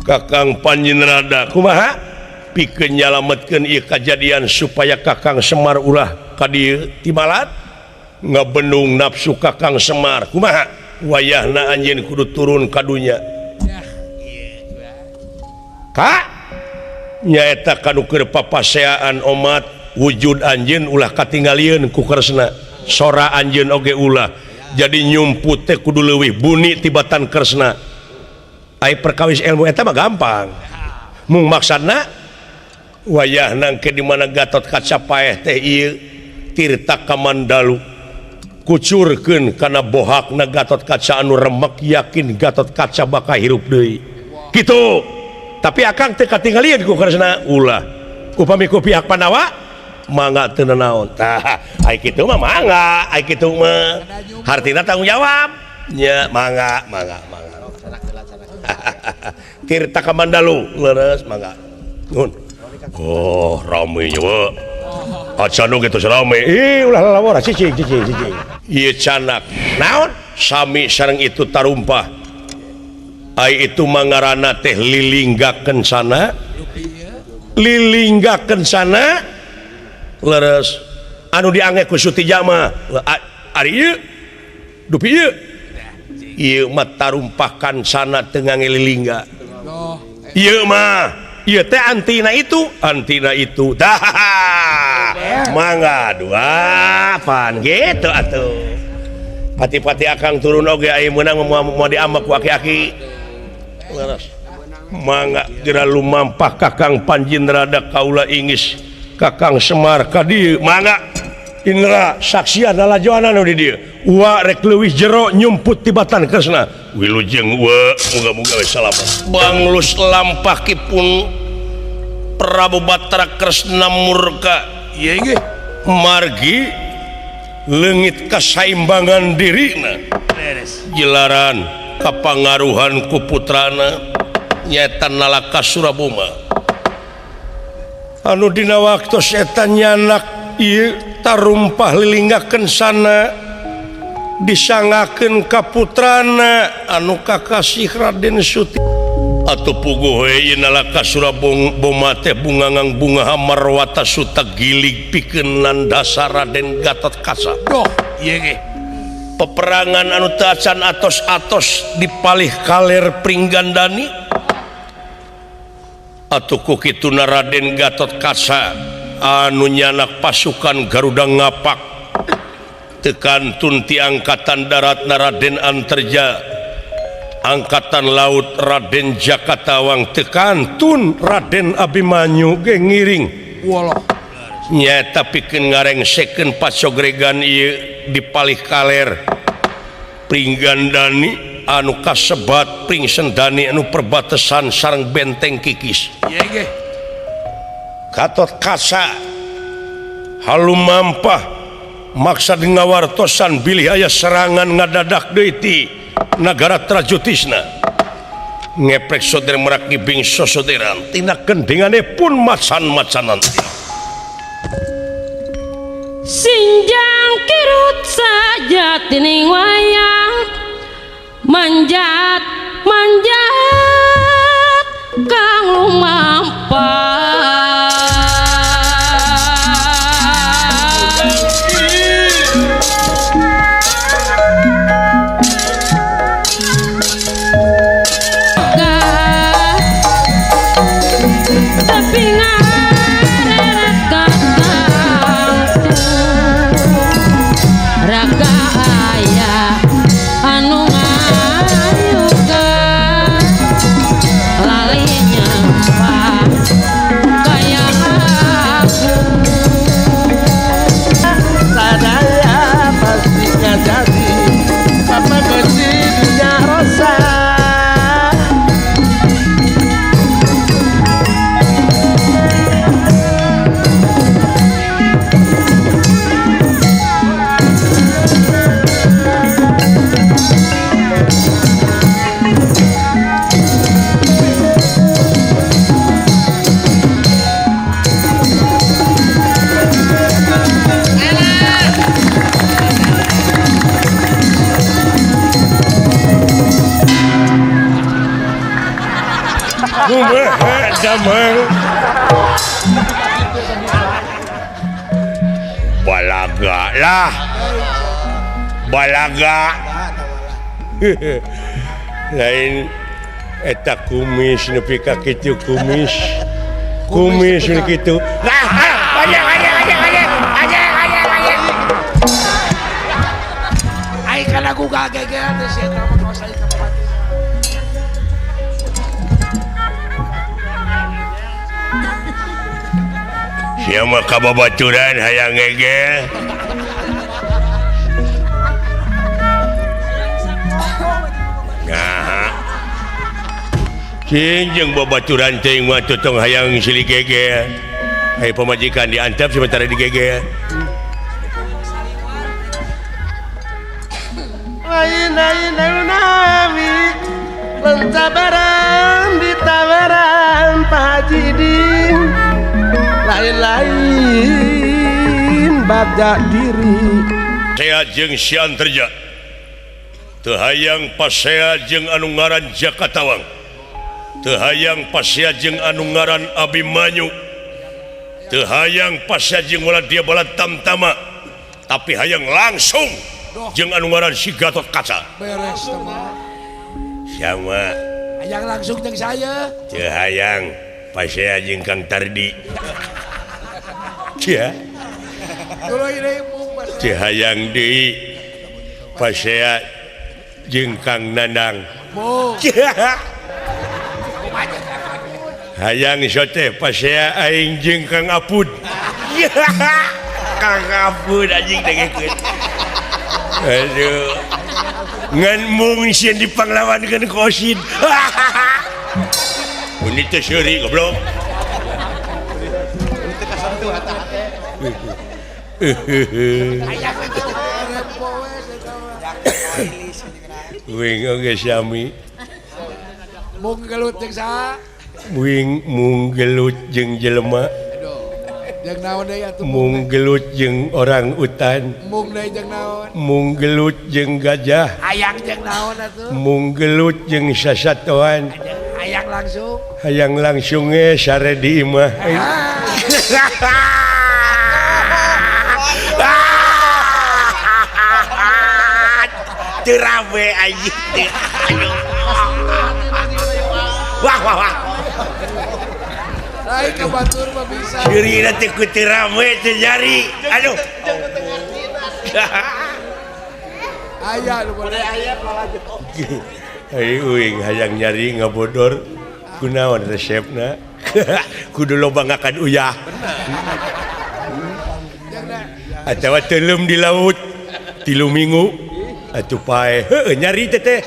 Kakang Panjinrada kumaha pikeun nyalametkeun ieu kajadian supaya Kakang Semar ulah ka dieu timalat ngabendung nafsu Kakang Semar kumaha wayahna anjeun kudu turun ka dunya ka nyaeta kanu keur papaseaan omat wujud anjeun ulah katinggalieun ku Kresna sora anjeun oge ulah jadi nyumput teh kudu leuwih buni tibatan Kresna. Ai perkawis ilmu eta mah gampang. Mung maksudna wayahna engke di mana Gatot Kaca paeh teh ieu Tirta Kamandalu kucurkeun kana bohakna Gatot Kaca anu remek yakin Gatot Kaca bakal hirup deui. Kitu. Tapi akang teu katinggalieun ku Kresna ulah. Upami ku pihak Pandawa mangga teu nanaon. Tah, ai kitu mah mangga, ai kitu mah hartina tanggung jawab. Nya mangga mangga mangga. Tirta Kamandalu leres mangga. Nuhun. Oh, rame nya we. Acan nu kitu rame. Ih, ulah lalawara cicing cicing cicing. Ieu canak. Naon? Sami sareng itu tarumpah. Ai itu mangarana teh lilingga kencana. Lilingga kencana leres anu diange ku Sutija mah. Ari ieu dupi ieu. Ieu mah tarumpah kancana teu ngange lilingga. Ieu mah ieu teh antina itu dah mangga dua pan gitu atuh pati-pati akang turun oge aya meunang moal diambak ku aki-aki leres mangga geura lumampah Kakang Panjinrada kaula ingis Kakang Semar ka dieu mangga Indra saksian lalajoanan nu di dieu wa rek leuwih jero nyumput tibatan Kresna wilujeng wa muga-muga we salamet banglus lampah kipun Prabu Batara Kresna murka ieu ge margi leungit kasaimbangan dirina jelaran kapangaruhan ku putrana nyaeta Nalaka Suraboma anu dina waktos eta nyanak ieu tarumpah lilingga kencana disangakeun ka putrana anu kakasih Raden Suti atuh puguh we ieu Nalaka Suraboma teh bungangang bunga Hamarwata Suta gilig pikeun nandasa Raden Gatot Kaca. Doh ieu ge peperangan anu teu acan atos-atos di palih kaler Pringgandani atuh ku kituna Raden Gatot Kaca anu nyanak pasukan Garuda ngapak tekantun ti angkatan darat Raden Anterja angkatan laut Raden Jakatawang tekantun Raden Abimanyu ge ngiring nyaeta pikeun ngarengsekeun pacogregan ieu di palih kaler Pringgandani anu kasebat Pringsendani anu perbatasan sareng benteng Kikis. Gatot Kaca halumampah maksad ngawartosan bilih aya serangan ngadadak deui ti nagara Trajutisna. Ngeprek soder merak ngibing sosoderan tina gendingane pun macan-macanan. Sinjang kirut saja tining wayang manjat manjat kang lumampah. Balaga lah, balaga. Lain eta kumis nepi ka kitu kumis, kumis nu kitu. Lah, banyak banyak banyak banyak banyak banyak. Ai kana ku gagegean teh sia mah kawas ka bapati. Sia mah ka babaturan hayang ngegel. Nah. Cing jeung babaturan teuing mah tong hayang silih gegel. Aya pamajikan diantep sementara digegel. Lain lain nami lancabaran ditawaran Pak Haji Ding. Lain-lain bagja diri Sea jeung Sian Terja teu hayang pasea jeung anu ngaran Jaka Tawang, teu hayang pasea jeung anu ngaran Abimanyu, teu hayang pasea jeung Waladya Bala Tamtama, tapi hayang langsung jeung anu ngaran si Gatot Kaca. Beres teman. Sama hayang langsung jeung saya. Teu hayang pasea jeung Kang Tardi. Ya. Teu hayang deui pasea jeung Kang Nanang. Hayang sote pasea aing jeung Kang Apud. Kang Apud anjing dengekeun. Aduh. Ngan mung sieun dipanglawankeun ku Osin. Ini teh seuri goblok. Wing oge sami. Mung gelut jeung saha? Wing mung gelut jeung jelema. Jeung naon deui atuh? Mung gelut jeung orang utan. Mung deui jeung naon? Mung gelut jeung gajah. Hayang jeung naon atuh? Mung gelut jeung sasatoan. Hayang langsung. Hayang langsung ge sare di imah. Teu rame anjing. Wah wah wah. Lain ka batur mah bisa. Ceurina teh ku teu rame teu nyari. Aduh. Aya nu boleh aya lalajo. Ai uing hayang nyari ngabodor kunaon resepna. Kudu loba ngakan uyah. Atawa teuleum di laut 3 minggu. Atuh pae heueuh nyari teh teh.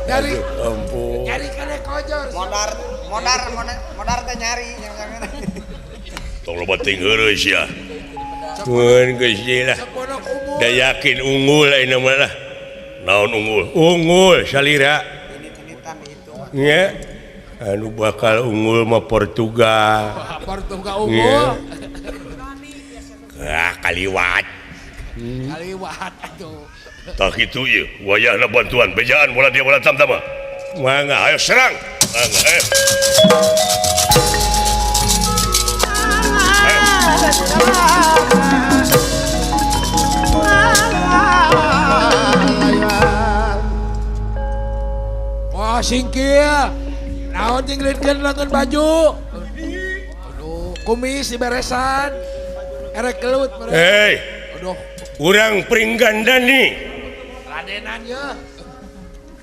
Nyari. Ampun. Nyari kana kojor. Modar modar modar teh nyari. Tong loba ting heureuy sia. Mun geus lah. Da yakin unggul ayeuna mah lah. Naon unggul? Unggul salira. Nya. Anu bakal unggul mah Portugal. Portugal unggul. Ah, kaliwat. Kaliwat atuh. Tah kitu ieu, wayahna bantuan bejaan bola dia bola tam-tama. Mangga ayo serang. Mangga ayo. Wah, singkir. Naon nyingritkeun lengan baju? Aduh, kumis diberesan. Erek gelut meureun. Hei. Aduh. Urang Pringgandani. Radenan ye.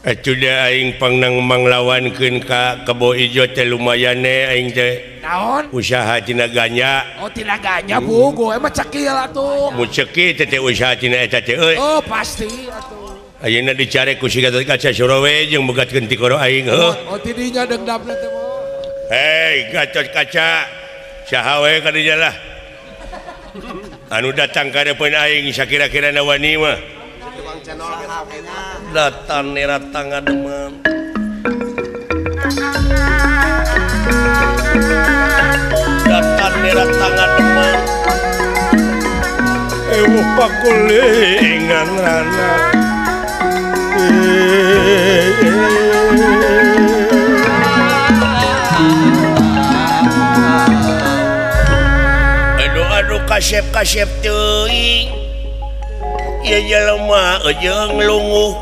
Atuh da aing pangnang manglawankeun ka Kebo Ijo teh lumayan aing teh. Naon? Usaha tina ganja. Oh, tina ganja bugo, emang cekil atuh. Mu cekil teh usaha tina eta teh euy. Oh, pasti atuh. Ayeuna dicare ku si Gatot Kaca Surawe jeung begatkeun tikoro aing heuh. Oh, tidinya dendamna teh mah. Hei, Gatot Kaca. Saha we ka dinya lah. Anu datang ka hareupeun aing sakira-kira na wani mah. Datang neratang ademan. Datang neratang ademan. Ewuh pakulingan rana. Aduh aduh kasep-kasep teuing. Ieu jelema jeung lunguh.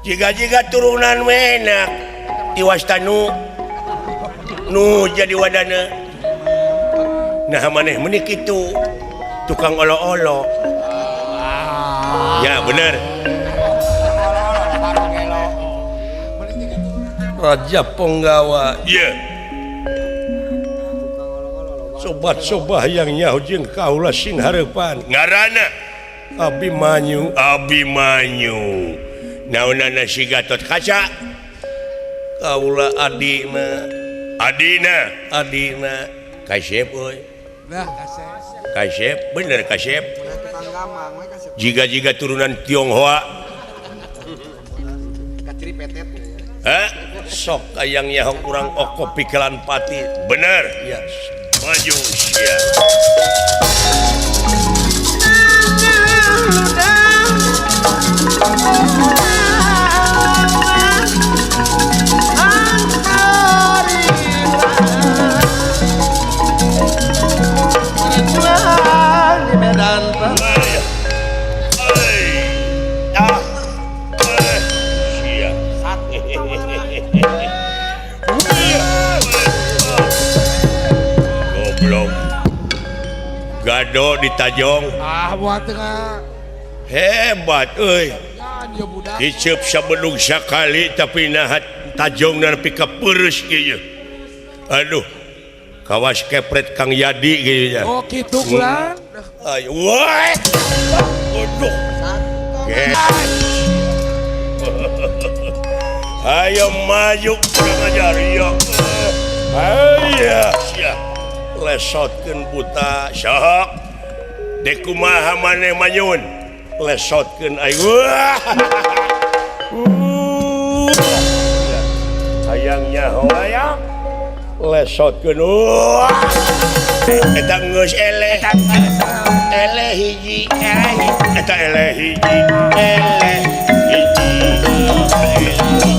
Jiga-jiga turunan menak tiwas tanu nu jadi wadana. Nah maneh meuni kitu tukang olo-olo. Ya bener. Raja Ponggawa. Iya. Sobat-sobat yang nyaho jeung kaula sing hareupan. Ngaranna Abimanyu. Abimanyu. Naonana si Gatot Kaca? Kaula adina. Adina, adina. Kasep euy. Nah, kasep. Kasep, bener kasep. Jiga-jiga turunan Tionghoa. Hah? Sok ayang nyaho urang oko pikelan pati. Bener. Ya. Maju sia. Goblok. Gado ditajong. Ah, buat tengah. Hebat euy. Diceup sabelung sakali tapi nah tajong nepi ka peureuh kieu. Aduh. Kawas kepret Kang Yadi kieu nya. Oh, kitu kurang. Ayo, wah. Aduh. Ayo maju kurang ajar ya. Ayo sia. Lesotkeun buta sok. Dek kumaha maneh manyun. Lesotkeun aing. Hayang nyaho hayang. Lesotkeun. Eta geus eleh. Eleh hiji. Eta eleh hiji. Eleh hiji.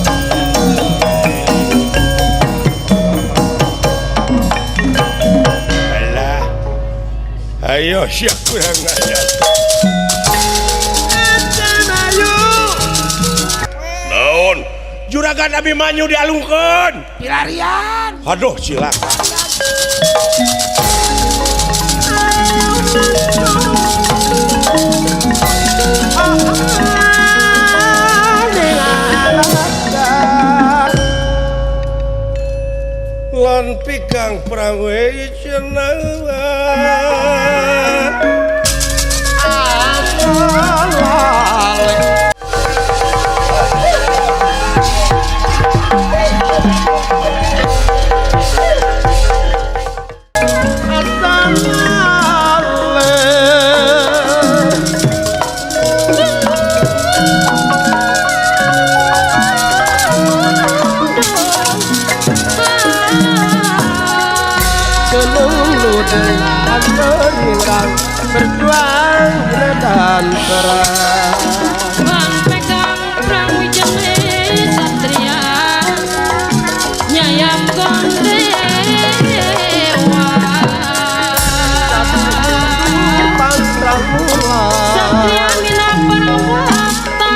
Alah. Ayo sia kurang ajar. Naon? Juragan Abimanyu dialungkeun. Pilarian. Aduh cilaka. Lan pikang perang we cenah. Dan berilang berjuang medan perang. Bang pegang perang wijane satria nyayam gondewa. Satria mina perwata.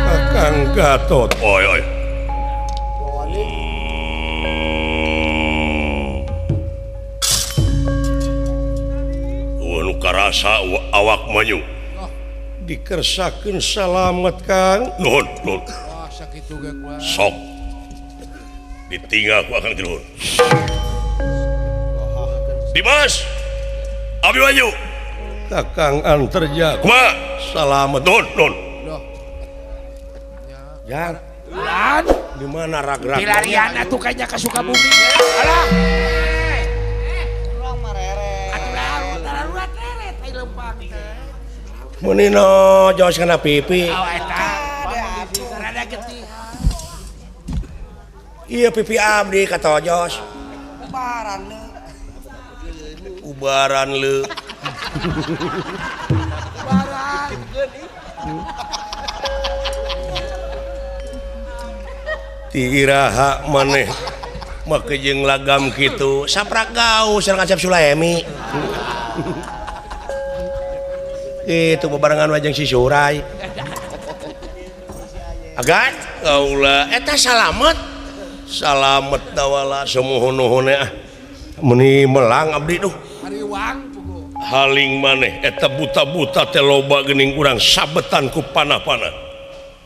Kakang Gatot. Oi oi. Nu karasa awak manyu. Dikersakeun salamet Kang. Nuhun, nuhun. Wah, sakitu ge kuat. Sok. Ditinggal ku Akang ti luhur. Dimas. Abimanyu. Kakang Antarja. Kumaha? Salamet. Nuhun, nuhun. Ya. Lan, di mana rag-rag? Dilarian atuh kayaknya ka Sukabumi. Alah. Urang mah rere. Atuh darurat reret ai lempang teh. Meunino jos kana pipi. Oh eta. Rada getih. Iya pipi abdi katojos. Ubaran leu. Ubaran leu. Ubaran. Ti iraha maneh make jeung lagam kitu saprak gaul sareng Acep Sulaemi. Itu bebarengan wajeng si Surai. Agan kaula eta salamet. Salamet dawala sumuhun-nuhun ah. Meuni melang abdi duh. Hariwang puguh. Haling maneh eta buta-buta teh loba geuning urang sabetan ku panah-panah.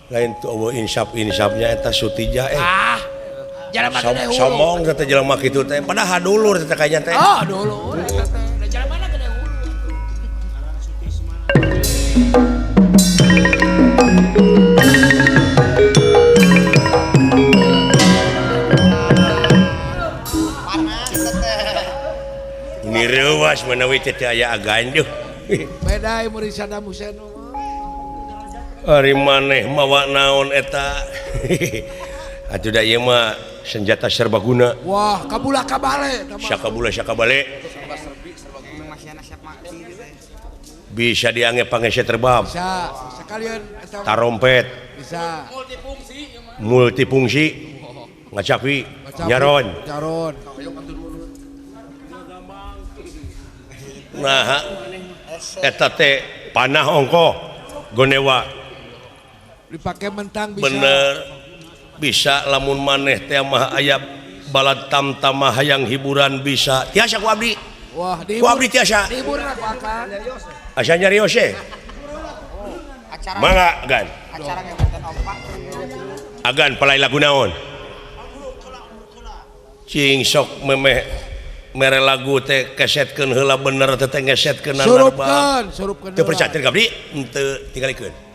Lain tuh eueuh insap-insapnya eta Sutija Ah. Jalma gede hulu. Somong teh jelema kitu teh padahal dulur teh kayaknya teh. Oh, dulur eta teh. Da jalmana gede hulu. Panas teh. Ini reuas menawi teh aya aganjuh. Beda murid Saddam Hussein. Ari maneh mawa naon eta. Atuh da ieu mah senjata serbaguna. Wah, kabula kabale. Sakabula sakabale. Bisa diange pangese terbang. Bisa, sekalian eta tarompet. Bisa. Multifungsi. Multifungsi. Ngacapi, nyaron. Nyaron. Nah, eta teh panah ongkoh gonewa. Dipakai mentang bisa. Bener. Bisa lamun maneh teh mah aya balad tamtama hayang hiburan bisa. Tiasa ku abdi. Wah, ku abdi tiasa. Dihibur ku akang. Asa nyarios ye. Mangga agan. Acara ngebetan opak. Agan palai lagu naon? Cing sok memeh mere lagu teh kesetkeun heula bener teh teh ngesetkeun surupkeun, surupkeun. Teu percaya ka abdi? Henteu tingalikeun.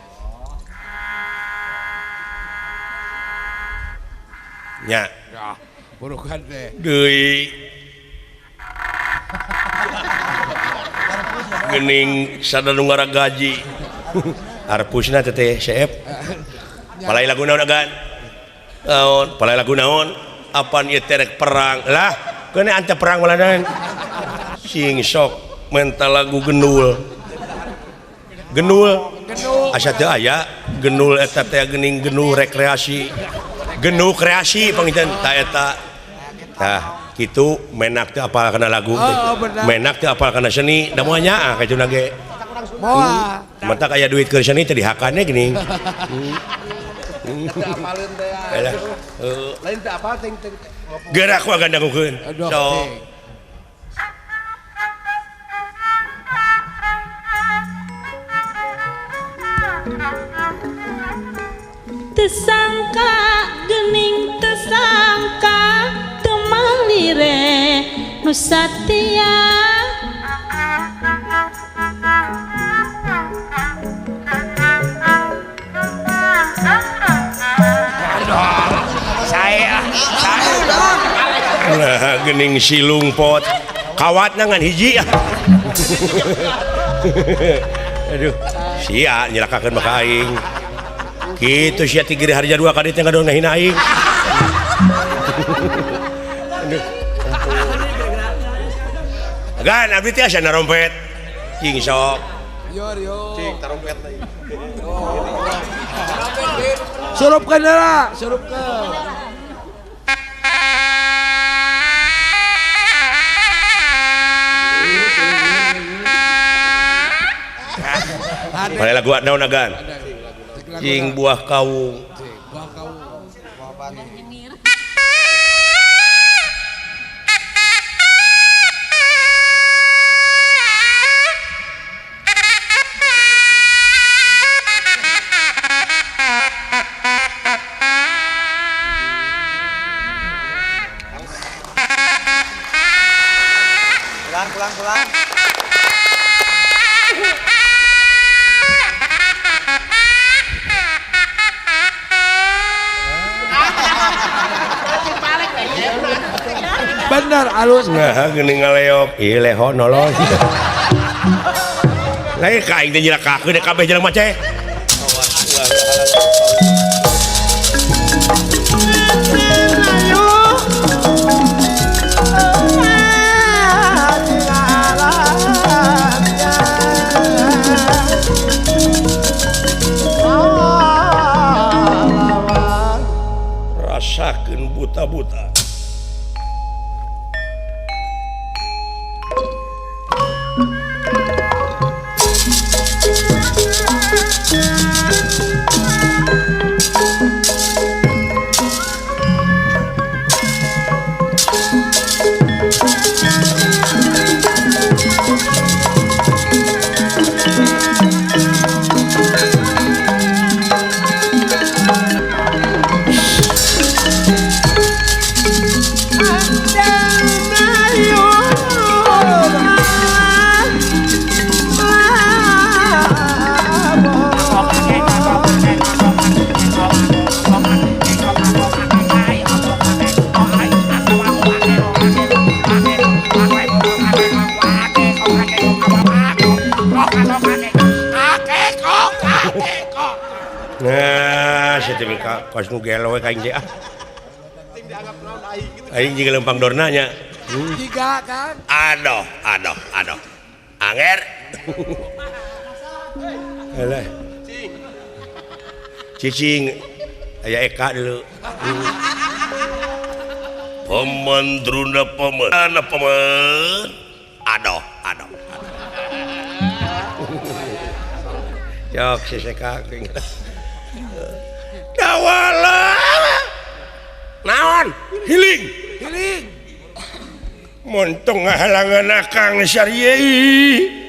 Nya. Ya, burukan teh. Deui. Geuning sada nu ngaragaji. Arpusna teh teh seep. Palai lagu naon agan? Naon? Palai lagu naon? Apan ieu terek perang? Lah, keun ante perang malanan. Sing sok menta lagu gendul. Gendul. Asa teu aya gendul eta teh geuning gendul rekreasi. Gendul kreasi panginten ta eta. Tah, kitu menak teu apal kana lagu teh. Menak teu apal kana seni, da moal nyaah ka cuna ge. Moal. Matak aya duit keur seni teh dihakane geuning. Teu apaleun teh. Lain teu apal teh. Gerak ku agan dangukeun. Sok. Tersangka gening tersangka temalire nu satia. Sae ah. Nah, geuning silung pot. Kawatna ngan hiji ah. Aduh, sia nyelakakeun mah ka aing. Kitu sia ti Giri Harja 2 ka dieu teh ngadon ngahina aing. Aduh. Gan abdi teh asa narompet. Cing sok. Cing tarompet deui. Surupkeun heula, surupkeun. Mana lagu naon agan? Cing buah kawung. Buah kawung. Pulang. Bener alus. Nah, geuning ngaleok. Ieu leho nolong. Lain ka aing teh nyilakakeun kabeh jelema ceh. Rasakeun buta-buta. Nah, sia teh ka kos nu gelo we ka aing teh ah. Aing jiga lempang dorna nya. Jiga kan. Aduh, aduh, aduh. Anger. Eleh. Cicing. Aya Eka dulu. Paman Druna paman. Ana paman. Aduh, aduh. Yok si Eka. Dawala. Naon? Hiling. Hiling. Montong ngahalangan akang syari'i.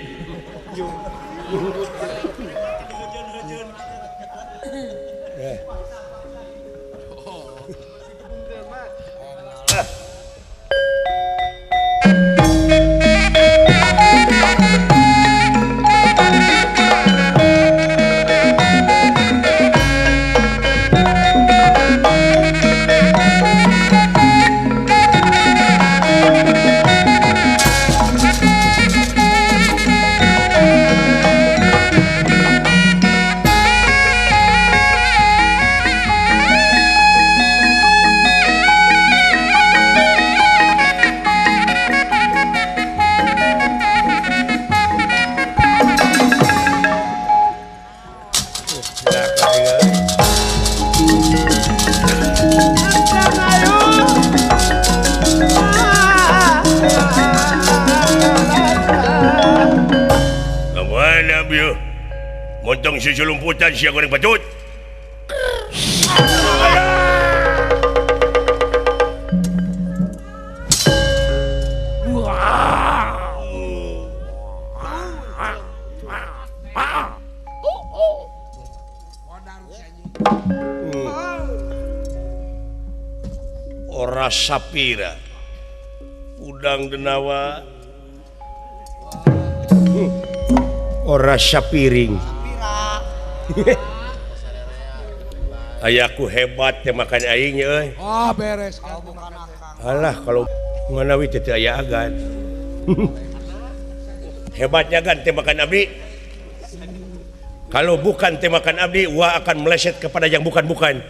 Montong susulumputan sia goreng patut. Ora sapira udang denawa ora sapiring. Ayaku hebat teh makan aing euy. Oh beres. Alah kalau manawi teh aya agan. Hebatnya kan tembakan abdi. Kalau bukan tembakan abdi, wah akan meleset kepada yang bukan-bukan.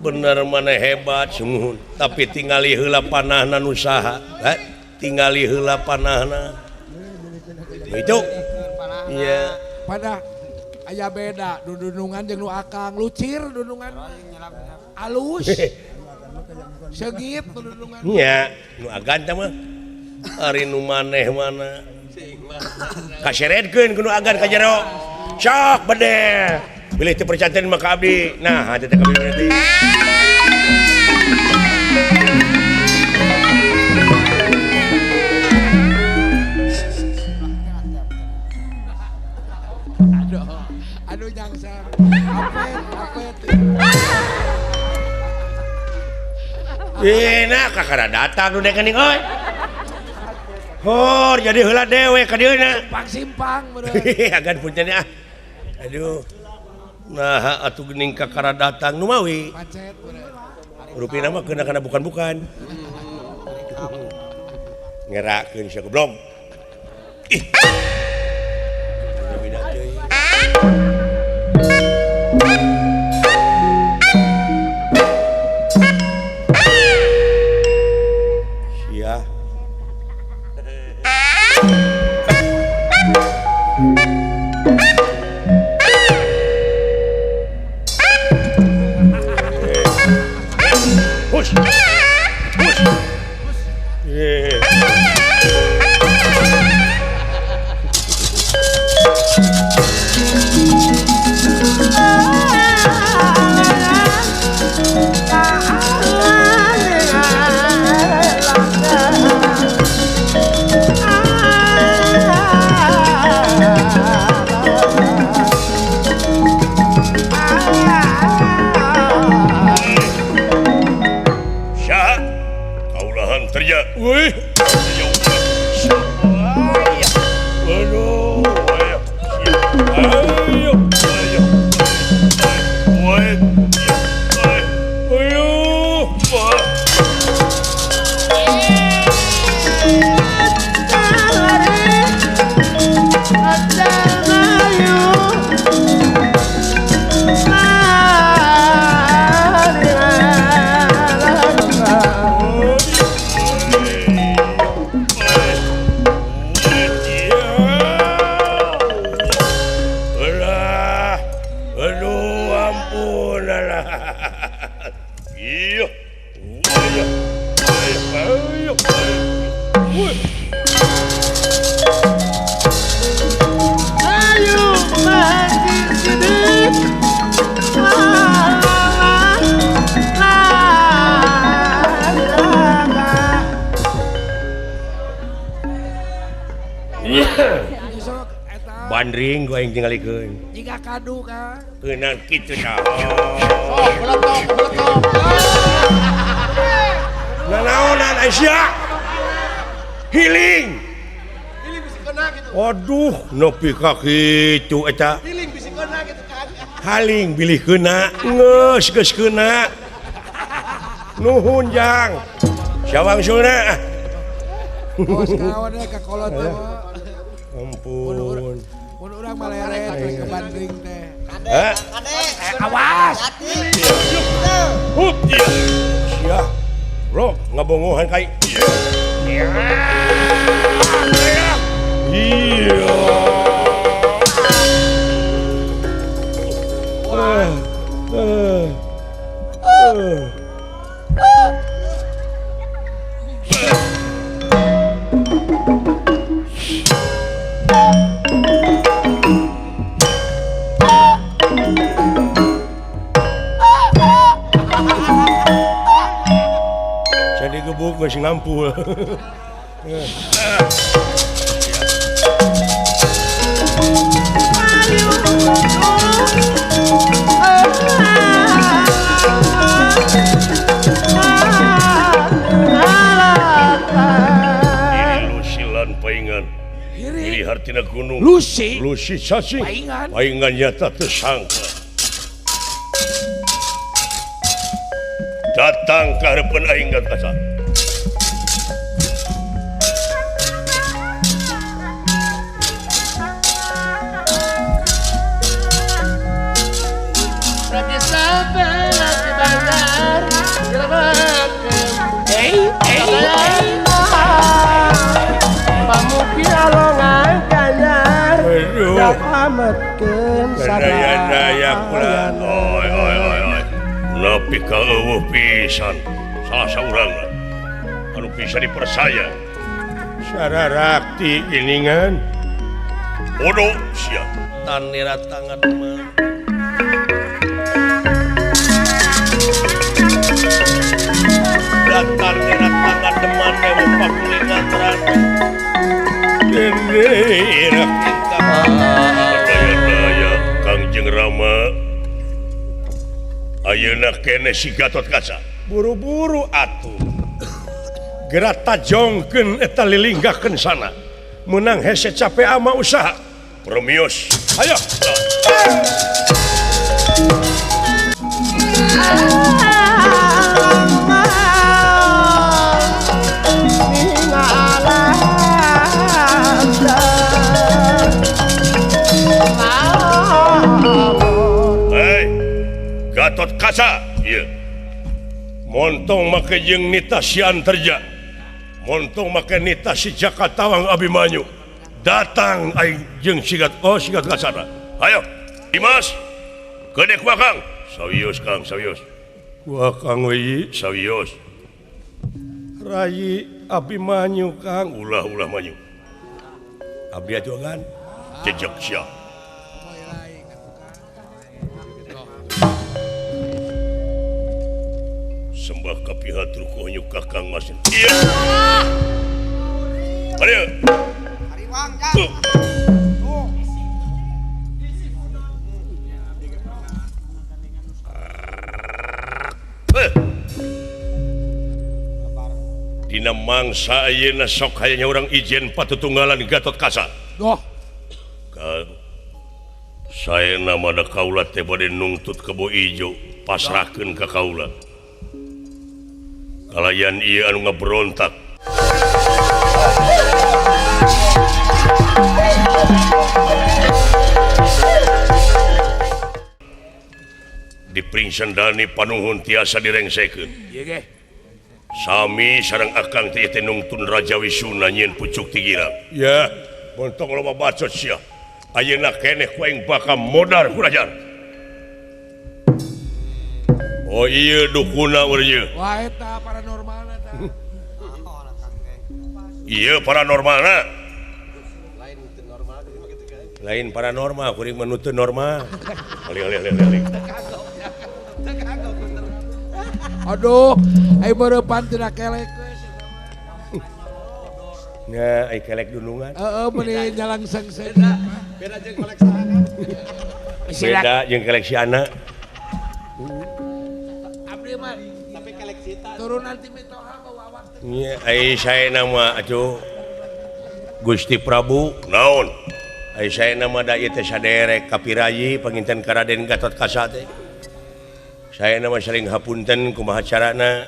Bener mana hebat sungguh, tapi tingali heula panahna nu saha? Tingali heula panahna. Itu. Iya. Pada aya beda dudunungan jeung nu akang lucir dudungan alus. Segit dudungan. Nya, nu agan teh mah. Ari nu maneh mana kaseredkeun ku nu agan ka jero. Sok bedeh. Bilih teu percanten mah ka abdi. Nah, teh ka abdi teh. Aduh, aduh nyangsar. Apet, apet. Nah, kakara datang nu dekening euy. Hor jadi heula dewe ka dieu na. Simpang bener. Agan punten ah. Aduh. Nah, atuh geuning kakara datang nu mawi. Pacet bener. Rupina mah keuna kana bukan-bukan. Ngerakeun sia goblok. Ih. Beda teuing. Sia. Hush. Hush. Wih, aduh, ayo, ayo, ayo, Bandring gua yang tinggalikeun. Jika kadu ka. Keunang kitu tah. Sok beletok beletok. Nanaonan Aisyah. Healing. Healing bisi kena gitu. Aduh, nepi ka kitu eta. Healing bisi kena gitu kan. Haling bilih kena, geus geus kena. Nuhun jang. Sawangsulna. Bos kawan we ka kolot teh. Ampun. Mun urang mah leret we ke bandring teh. Kade, awas. Hup. Sia. Bro, ngabongohan kai. Iya. Iya. Jadi gebuk geus ngampul. Ini lusilan paingan. Giri hartina gunung. Lusi. Lusi cacing. Paingan. Paingan nyata teu sangka. Datang ka hareupeun aing Gatot Kaca. Nepi ka eueuh pisan salah saurang anu bisa dipercaya sararakti giningan bodoh sia tanera tangan mah datar nera tangan deman ewa pakulingan terang dene daya-daya Kangjeng Rama ayeuna keneh si Gatot Kaca buru-buru atuh geura tajongkeun eta lilinggakeun sana meunang hese capek ama usaha Promios ayo Gatot Kaca ieu montong make jeung nita si Antarja montong make nita si Jaka Tawang Abimanyu datang aing jeung si Gatot si Gatot Kaca ayo Dimas gede kuah Kang sawios Kang sawios kuah Kang we sawios Rayi Abimanyu Kang ulah-ulah manyu abdi atuh kan jejek sia sembah kapihatur ku Kakang Mas. Iya. Ayo. Hariwang jang. Tuh. Dina mangsa ayeuna sok hayanya urang ijen patutunggalan Gatot Kaca. Doh. Kang. Saena mah da kaula teh bade nungtut kebo ijo pasrahkeun ka kaula. Kalayan ieu anu ngaberontak. Di Pringsendani panuhun tiasa direngsekeun. Ieu ge. Sami sareng akang teh teh nungtun Raja Wisuna nyieun pucuk ti girang. Ya, bontong loba bacot sia. Ayeuna keneh ku aing bakal modar ku rajar. Oh iya dukuna ieu. Wah eta paranormalna ta. Iya paranormalna. Lain paranormal kuring mah nu teu normal. Ali ali ali ali. Aduh, ai meurepan tina kelek we. Nya ai kelek dunungan. Heeh, meuni nyalang sengseng. Beda jeung kelek saha. Beda jeung kelek si anak. Tapi koleksi turunan ti mitoha bawa awak teh. Nya ai saena mah atuh Gusti Prabu naon? Ai saena mah da ieu teh saderek kapirayi panginten ka Raden Gatot Kaca teh. Saena mah saling hapunten kumaha carana.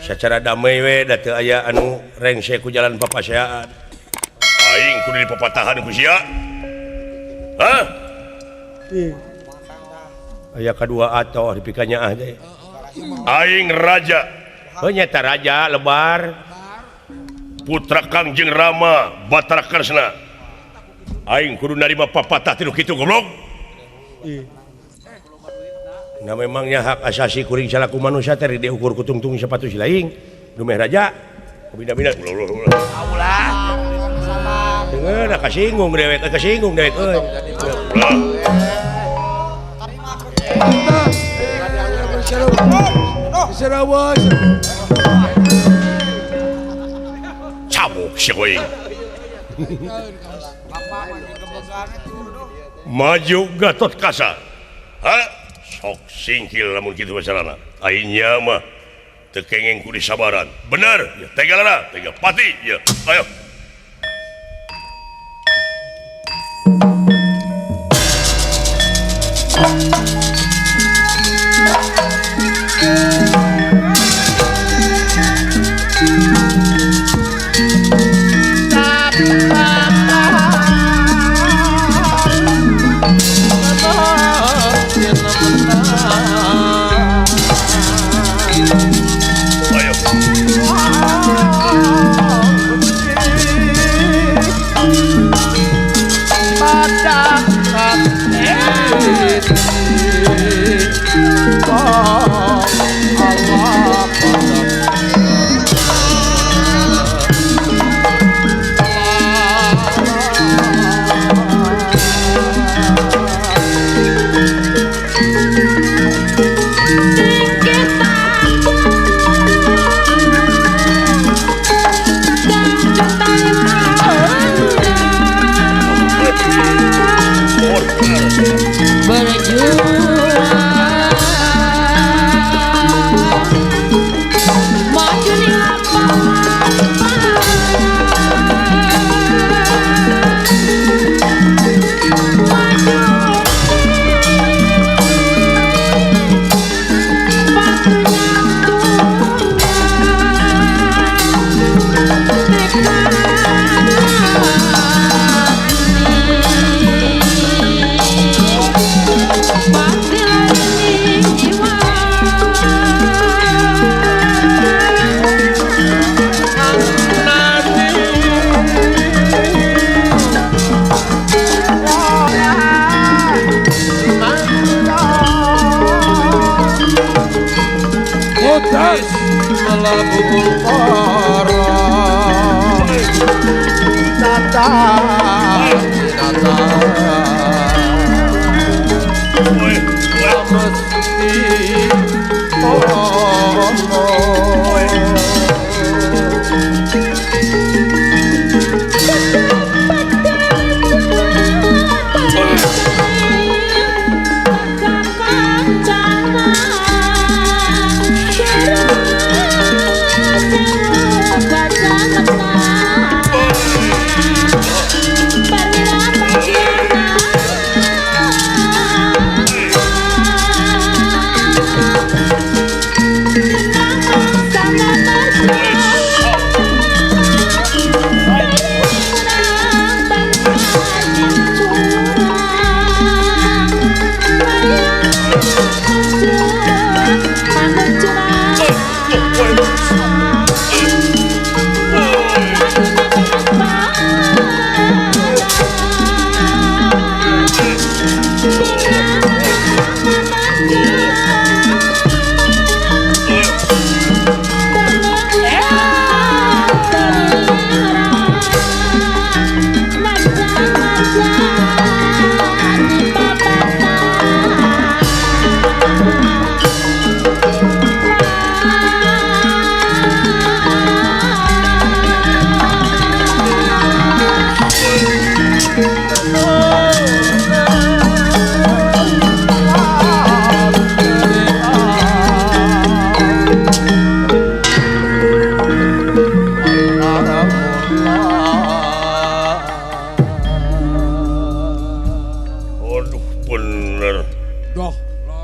Sacara damai we da teu aya anu rengse ku jalan papaseaan. Aing kudu dipapatahan ku sia. Hah? Aya kadua atoh dipikanyaah teh. Aing raja. Oh nyata raja lebar. Putra Kangjeng Rama Batara Kresna. Aing kudu narima papatah ti nu kitu goblok. Nah memangnya hak asasi kuring salaku manusia teh diukur ku tungtung sepatu si laing. Dumeh raja. Bina-bina ulah ulah. Ulah. Dengeun kasinggung dewek, kasinggung dewek euy. Ulah. Cabuk si koing. Maju Gatot Kaca. Ha? Sok singkil lamun kitu masalahna. Aing mah teu kengeng ku disabaran. Bener, ya tega lara, tega pati, ya. Ayo.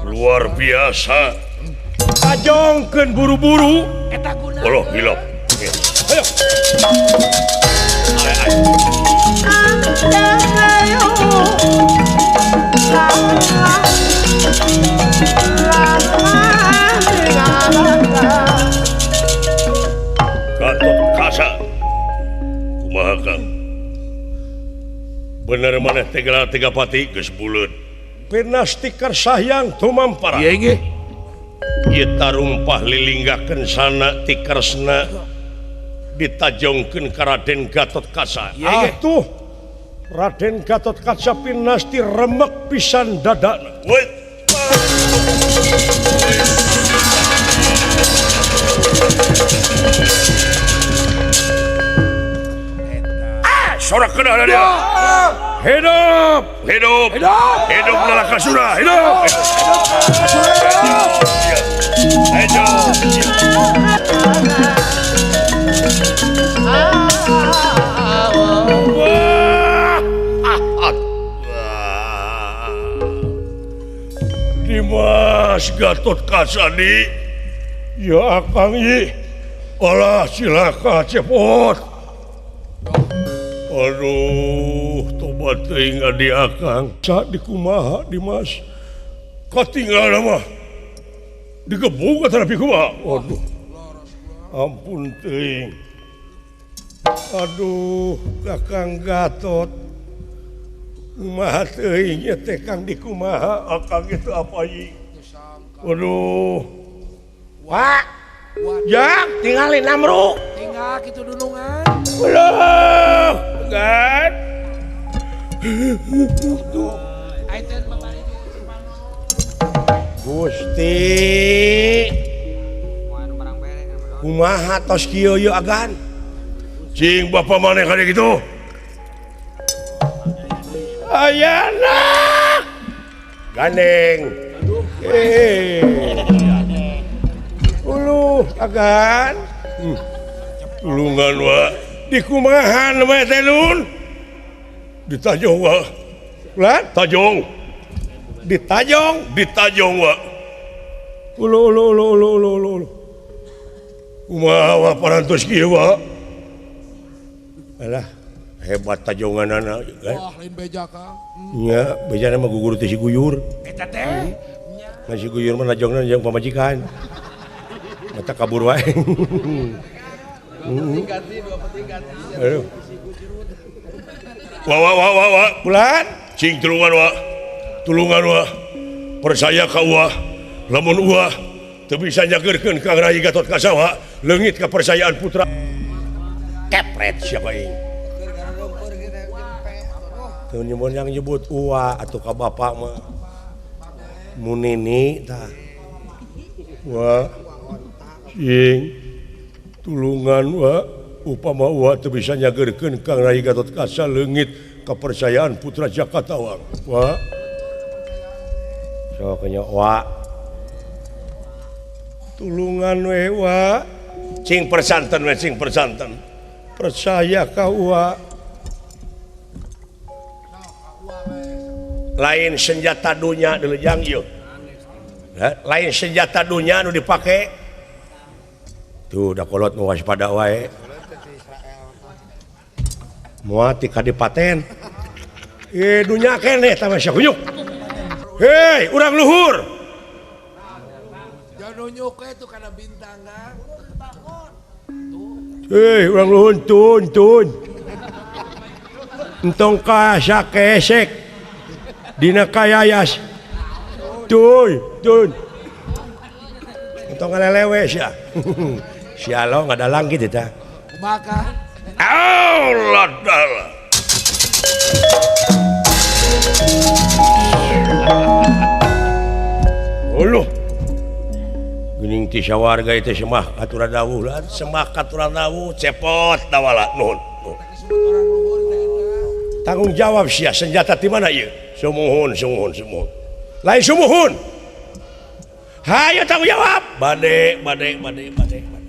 Luar biasa. Tajongkeun buru-buru. Eta guna. Oloh hilap. Ayo. Ayo. Gatot Kaca. Kumaha Kang? Bener maneh teh gelar tiga pati geus buleud. Pinastikar sahyang tumampara. Ieu nggih. Ieu tarumpah lilinggakeun sana tikersna ditajongkeun ka Raden Gatot Kaca. Atuh Raden Gatot Kaca pinasti remek pisan dadana. Ah, sorakeun dia. Hidup, hidup, hidup, hidup Narakasura, hidup, hidup, hidup. Dimas Gatot Kaca di ya Akang ieu alah cilaka cepot. Aduh tobat teuing adi Akang sa dikumaha Dimas katinggal mah digebug atanapi kumaha. Aduh ampun teuing. Aduh Kakang Gatot kumaha teuing ieu teh Kang dikumaha Akang itu apa ieu. Aduh Wah jang tinggalin amru tinggal kitu dunungan. Ulah kan Gusti kumaha tos kieu yeuh agan cing bapa maneh kade kitu ayana gandeng uluh agan tulungan wa dikumahan we teh lun ditajong wa lan tajong ditajong ditajong wa ulu ulu ulu ulu ulu ulu kumaha wa parantos kieu wa alah hebat tajonganana kan. Wah lain beja Kang. Nya bejana mah gugur teh si guyur eta teh nya si guyur mah najongna jeung pamajikan mata kabur wae. Aduh. Wa wa wa wa wa bulan cing tulungan wa tulungan wa percaya ka wa lamun wa teu bisa nyageurkeun Kang Rai Gatot Kaca wa leungit kepercayaan putra kepret siapa aing teu nyebut yang nyebut uwa atuh ka bapak mah munini tah wa cing tulungan wa upama wa teu bisa nyageurkeun Kang Rai Gatot Kaca leungit kepercayaan putra Jakatawang wa sok nya wa tulungan we wa cing persanten we cing persanten percaya ka wa lain senjata dunya dilejang ieu lain senjata dunya nu dipake tuh da kolot nu waspada wae moal ti kadipaten dunya keneh tah mah sia kunyuk hei urang luhur jangan nunjuk we tuh kana bintang Kang. Hei urang luhur tun tun entong ka sakesek dina kayayas tun tun entong ngalelewe sia sia lo ngadalang kitu tah kumaha Allah dala uluh geuning ti sawarga teh semah katuran dawuh lan semah katuran dawuh cepot dawala nuhun tanggung jawab sia senjata ti mana ieu sumuhun sumuhun sumuhun lain sumuhun hayo tanggung jawab bade bade bade bade bade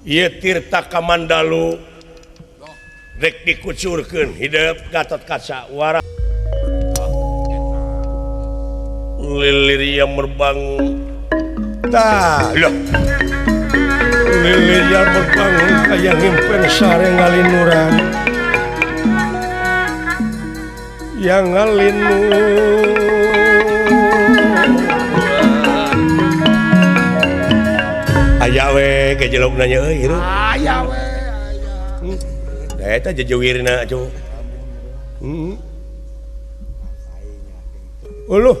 ieu Tirta Kamandalu rek dikucurkeun hidup Gatot Kaca wara lilir yang merbangun tah loh lilir yang merbangun kaya ngimpen sare ngalinuran yang ngalinur aya we gejelog nanya euy hirup aya we aya da eta jejewirna atuh uluh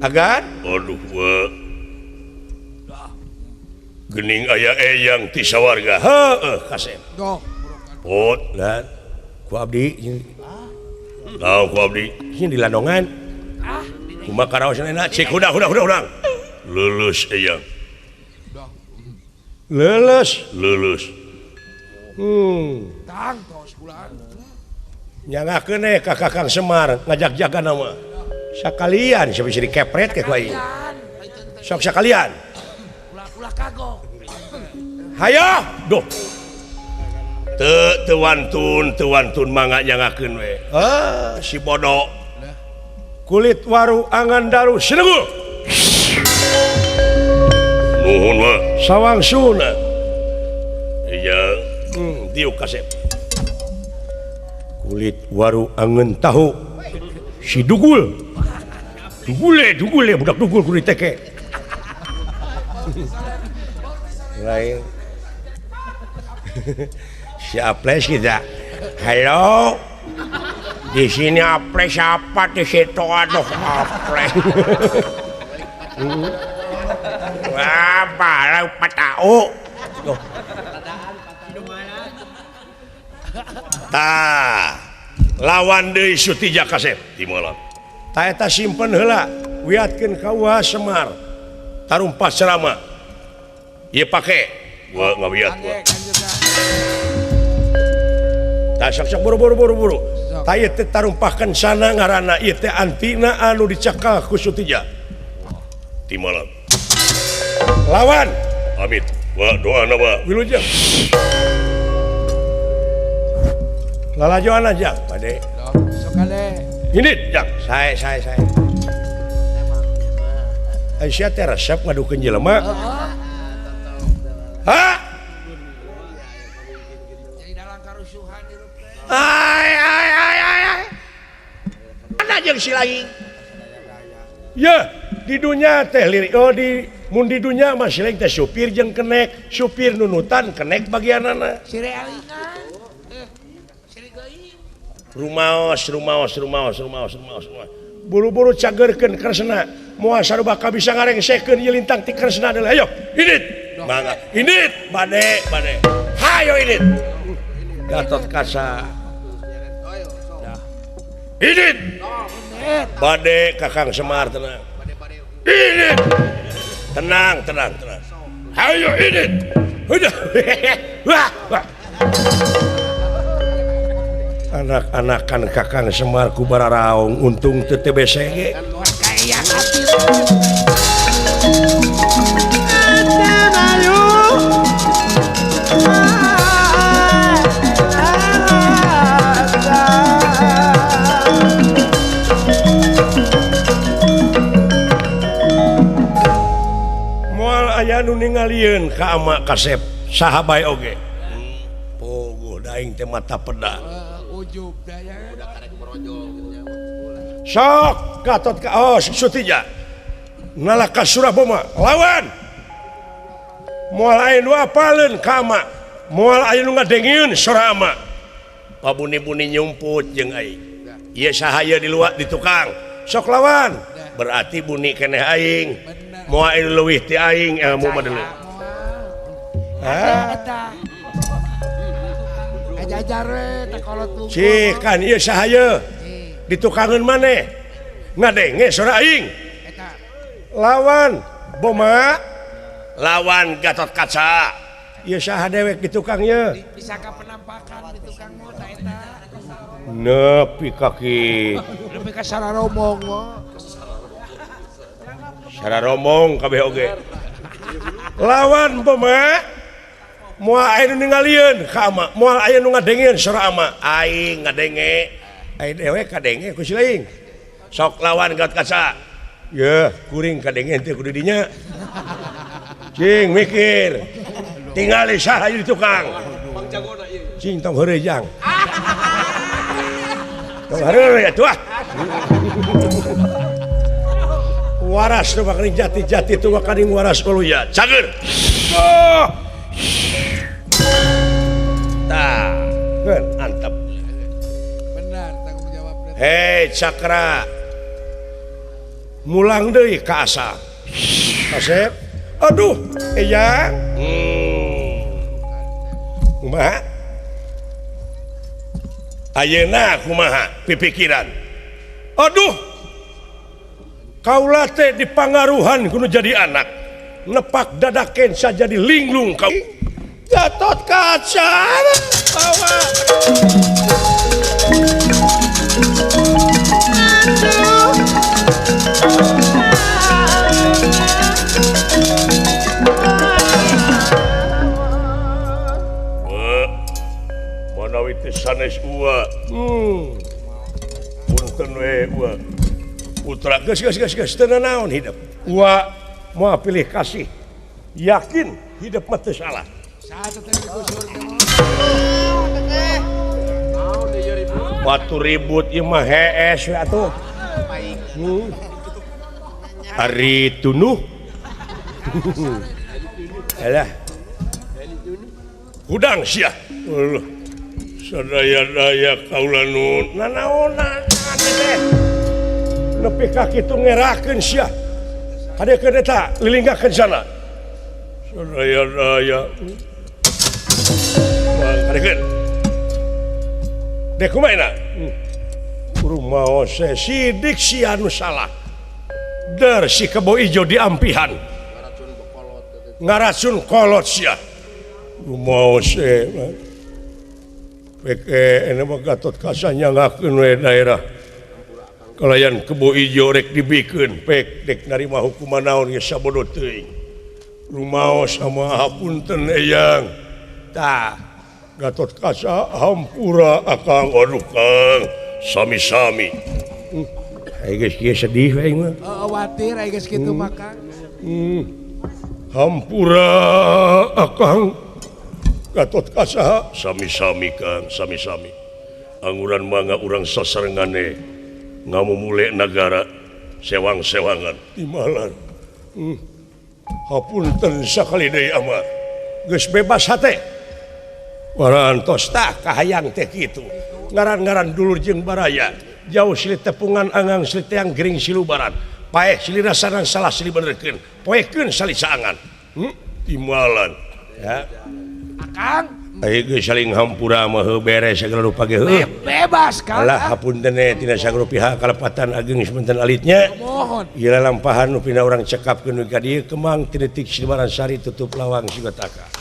agan aduh we geuning aya eyang ti sawarga heueuh kasep doh pot lan ku abdi tahu ku abdi sieun di landongan kumaha karaosna enak cik hudang hudang hudang hudang lulus eyang lulus lulus tang tos bulan nyangakeun we ka Kakang Semar ngajak jaga nama sakalian siapa bisa dikepret ke ku aing sok sakalian ulah-ulah kagok hayo duh teu wantun mangga nyangakeun we ah si bodoh kulit waru angan daru senegul Nuhun wa sawangsuna. Iya, diuk kasep. Kulit waru angeun tahu. Si dugul. Dugule budak dugul kudu diteke. Lain. Si Aples kita. Halo. Di sini Aples apa di situ aduh Aples. Apa lau patau. Tah, lawan deui Sutija kasep di malam. Ta eta simpen heula, wiatkeun ka Uwa Semar. Tarumpas cerama. Ieu pake. Gua ngawiat gua. Tah sok-sok buru-buru. Tah ieu teh tarumpahkeun sana ngaranna ieu teh antina anu dicekal ku Sutija. Di malam. Lawan. Amit. Wa doana wa wilujeng. Lalajoan aja, Pade. Sok kade. Ini, jang. Sae. Aisyah teh resep ngadukeun jelema. Hah? Jadi dalam karusuhan hirup teh. Ai. Mana jeung si lain? Ya, di dunya teh lirik. Oh, di mun di dunya mah si lain teh supir jeung kenek, supir nunutan kenek bagianana. Si realingan. Rumaos. Buru-buru cagerkeun Kresna. Moal sarua ka bisa ngarengsekeun ieu lintang ti Kresna deui. Ayo, indit. Mangga. Indit, bade. Hayo indit. Gatot Kaca. Indit. Bade Kakang Semar tenang. Indit. Tenang. Hayo indit. Udah. Wah. Anak-anakan Kakang Semar ku bararaong untung teu TBC ge. Moal aya nu ningalieun ka ama kasep saha bae oge. Puguh daing teh mata peda. Sok Gatot ka oh Sutija nalaka Suraboma lawan moal aya nu apaleun ka ama moal aya nu ngadengieun sora ama pabuni-buni nyumput jeung aing ieu saha ieu di luar di tukang sok lawan berarti buni keneh aing moal aya nu leuwih ti aing ilmu mah deuleu eta ajar we teh kolot lungguh. Cih kan ieu saha ieu ditukangeun maneh ngadenge sora aing eta lawan Boma lawan Gatot Kaca ieu saha dewek di tukang ieu bisa ka penampakan di tukang mah ta eta nepi ka kitu nepi ka sararomong mah sararomong kabeh oge lawan Boma moal aya nu ningalieun ka ama moal aya nu ngadengieun sora ama aing ngadenge aing dewek kadenge ku si lain sok lawan Gatot Kaca yeuh kuring kadenge teh kudu dinya cing mikir tingali saha ieu di tukang cing tong heureuy jang tong heureuy atuh ah waras nu bakaring jati-jati tu bakaring waras uluya cager oh. Tah, antep. Benar tanggung jawab. Hei Cakra. Mulang deui ka asa. Kasep. Aduh, eyang. Kumaha? Ayeuna kumaha pipikiran. Aduh. Kaula teh dipangaruhan kudu jadi anak. Nepak dadaken sajadi linglung kau. Gatot Kaca bawa. Manawi teh sanes uwa. Punten we uwa. Putra geus teu nanaon hidup. Uwa moal pilih kasih. Yakin hidup mah teu salah. Batu ribut ieu mah hees we atuh. Ari tunuh. Alah. Hudang sia. Aduh. Sadaya-daya kaula nu nanaonan teh. Nepi ka kitu ngerakeun sia. Hadekeun eta lilinggakeun sana. Sadaya-daya. Hadekeun. Dek kumaha? Rumaos sidik sia nu salah. Der si kebo ijo diampihan. Ngaracun kolot sia. Rumaos peke ene mah Gatot Kaca nyangakeun we daerah. Kalayan kebo ijo rek dibikeun pek dek narima hukuman naon geus sabodo teuing. Rumaos sama hapunten eyang. Tah Gatot Kaca hampura akang aduh Kang sami-sami. Aing geus kieu sedih we aing mah. Khawatir aing geus kitu mah Kang. Hampura akang Gatot Kaca sami-sami Kang sami-sami. Anguran mangga urang sasarengane ngamumule nagara sewang-sewangan timalan. Hapunten sakali deui amar. Geus bebas hate. Warantos tah kahayang teh kitu. Ngaran-ngaran dulur jeung baraya. Jauh silih tepungan angang silih teang gering silubaran. Paeh silih rasanan salah silih benerkeun. Poekeun salih saangan. Timalan. Ya. Akang. Ayo geus saling hampura mah heuh beres sagala rupa ge heuh. Bebas Kang. Alah hapunten tina sagala pihak kalepatan ageng sepunten alitnya. Mohon. Ieu lalampahan nu pina urang cekapkeun ka dieu kemang ti detik Silumaran Sari tutup lawang sigataka.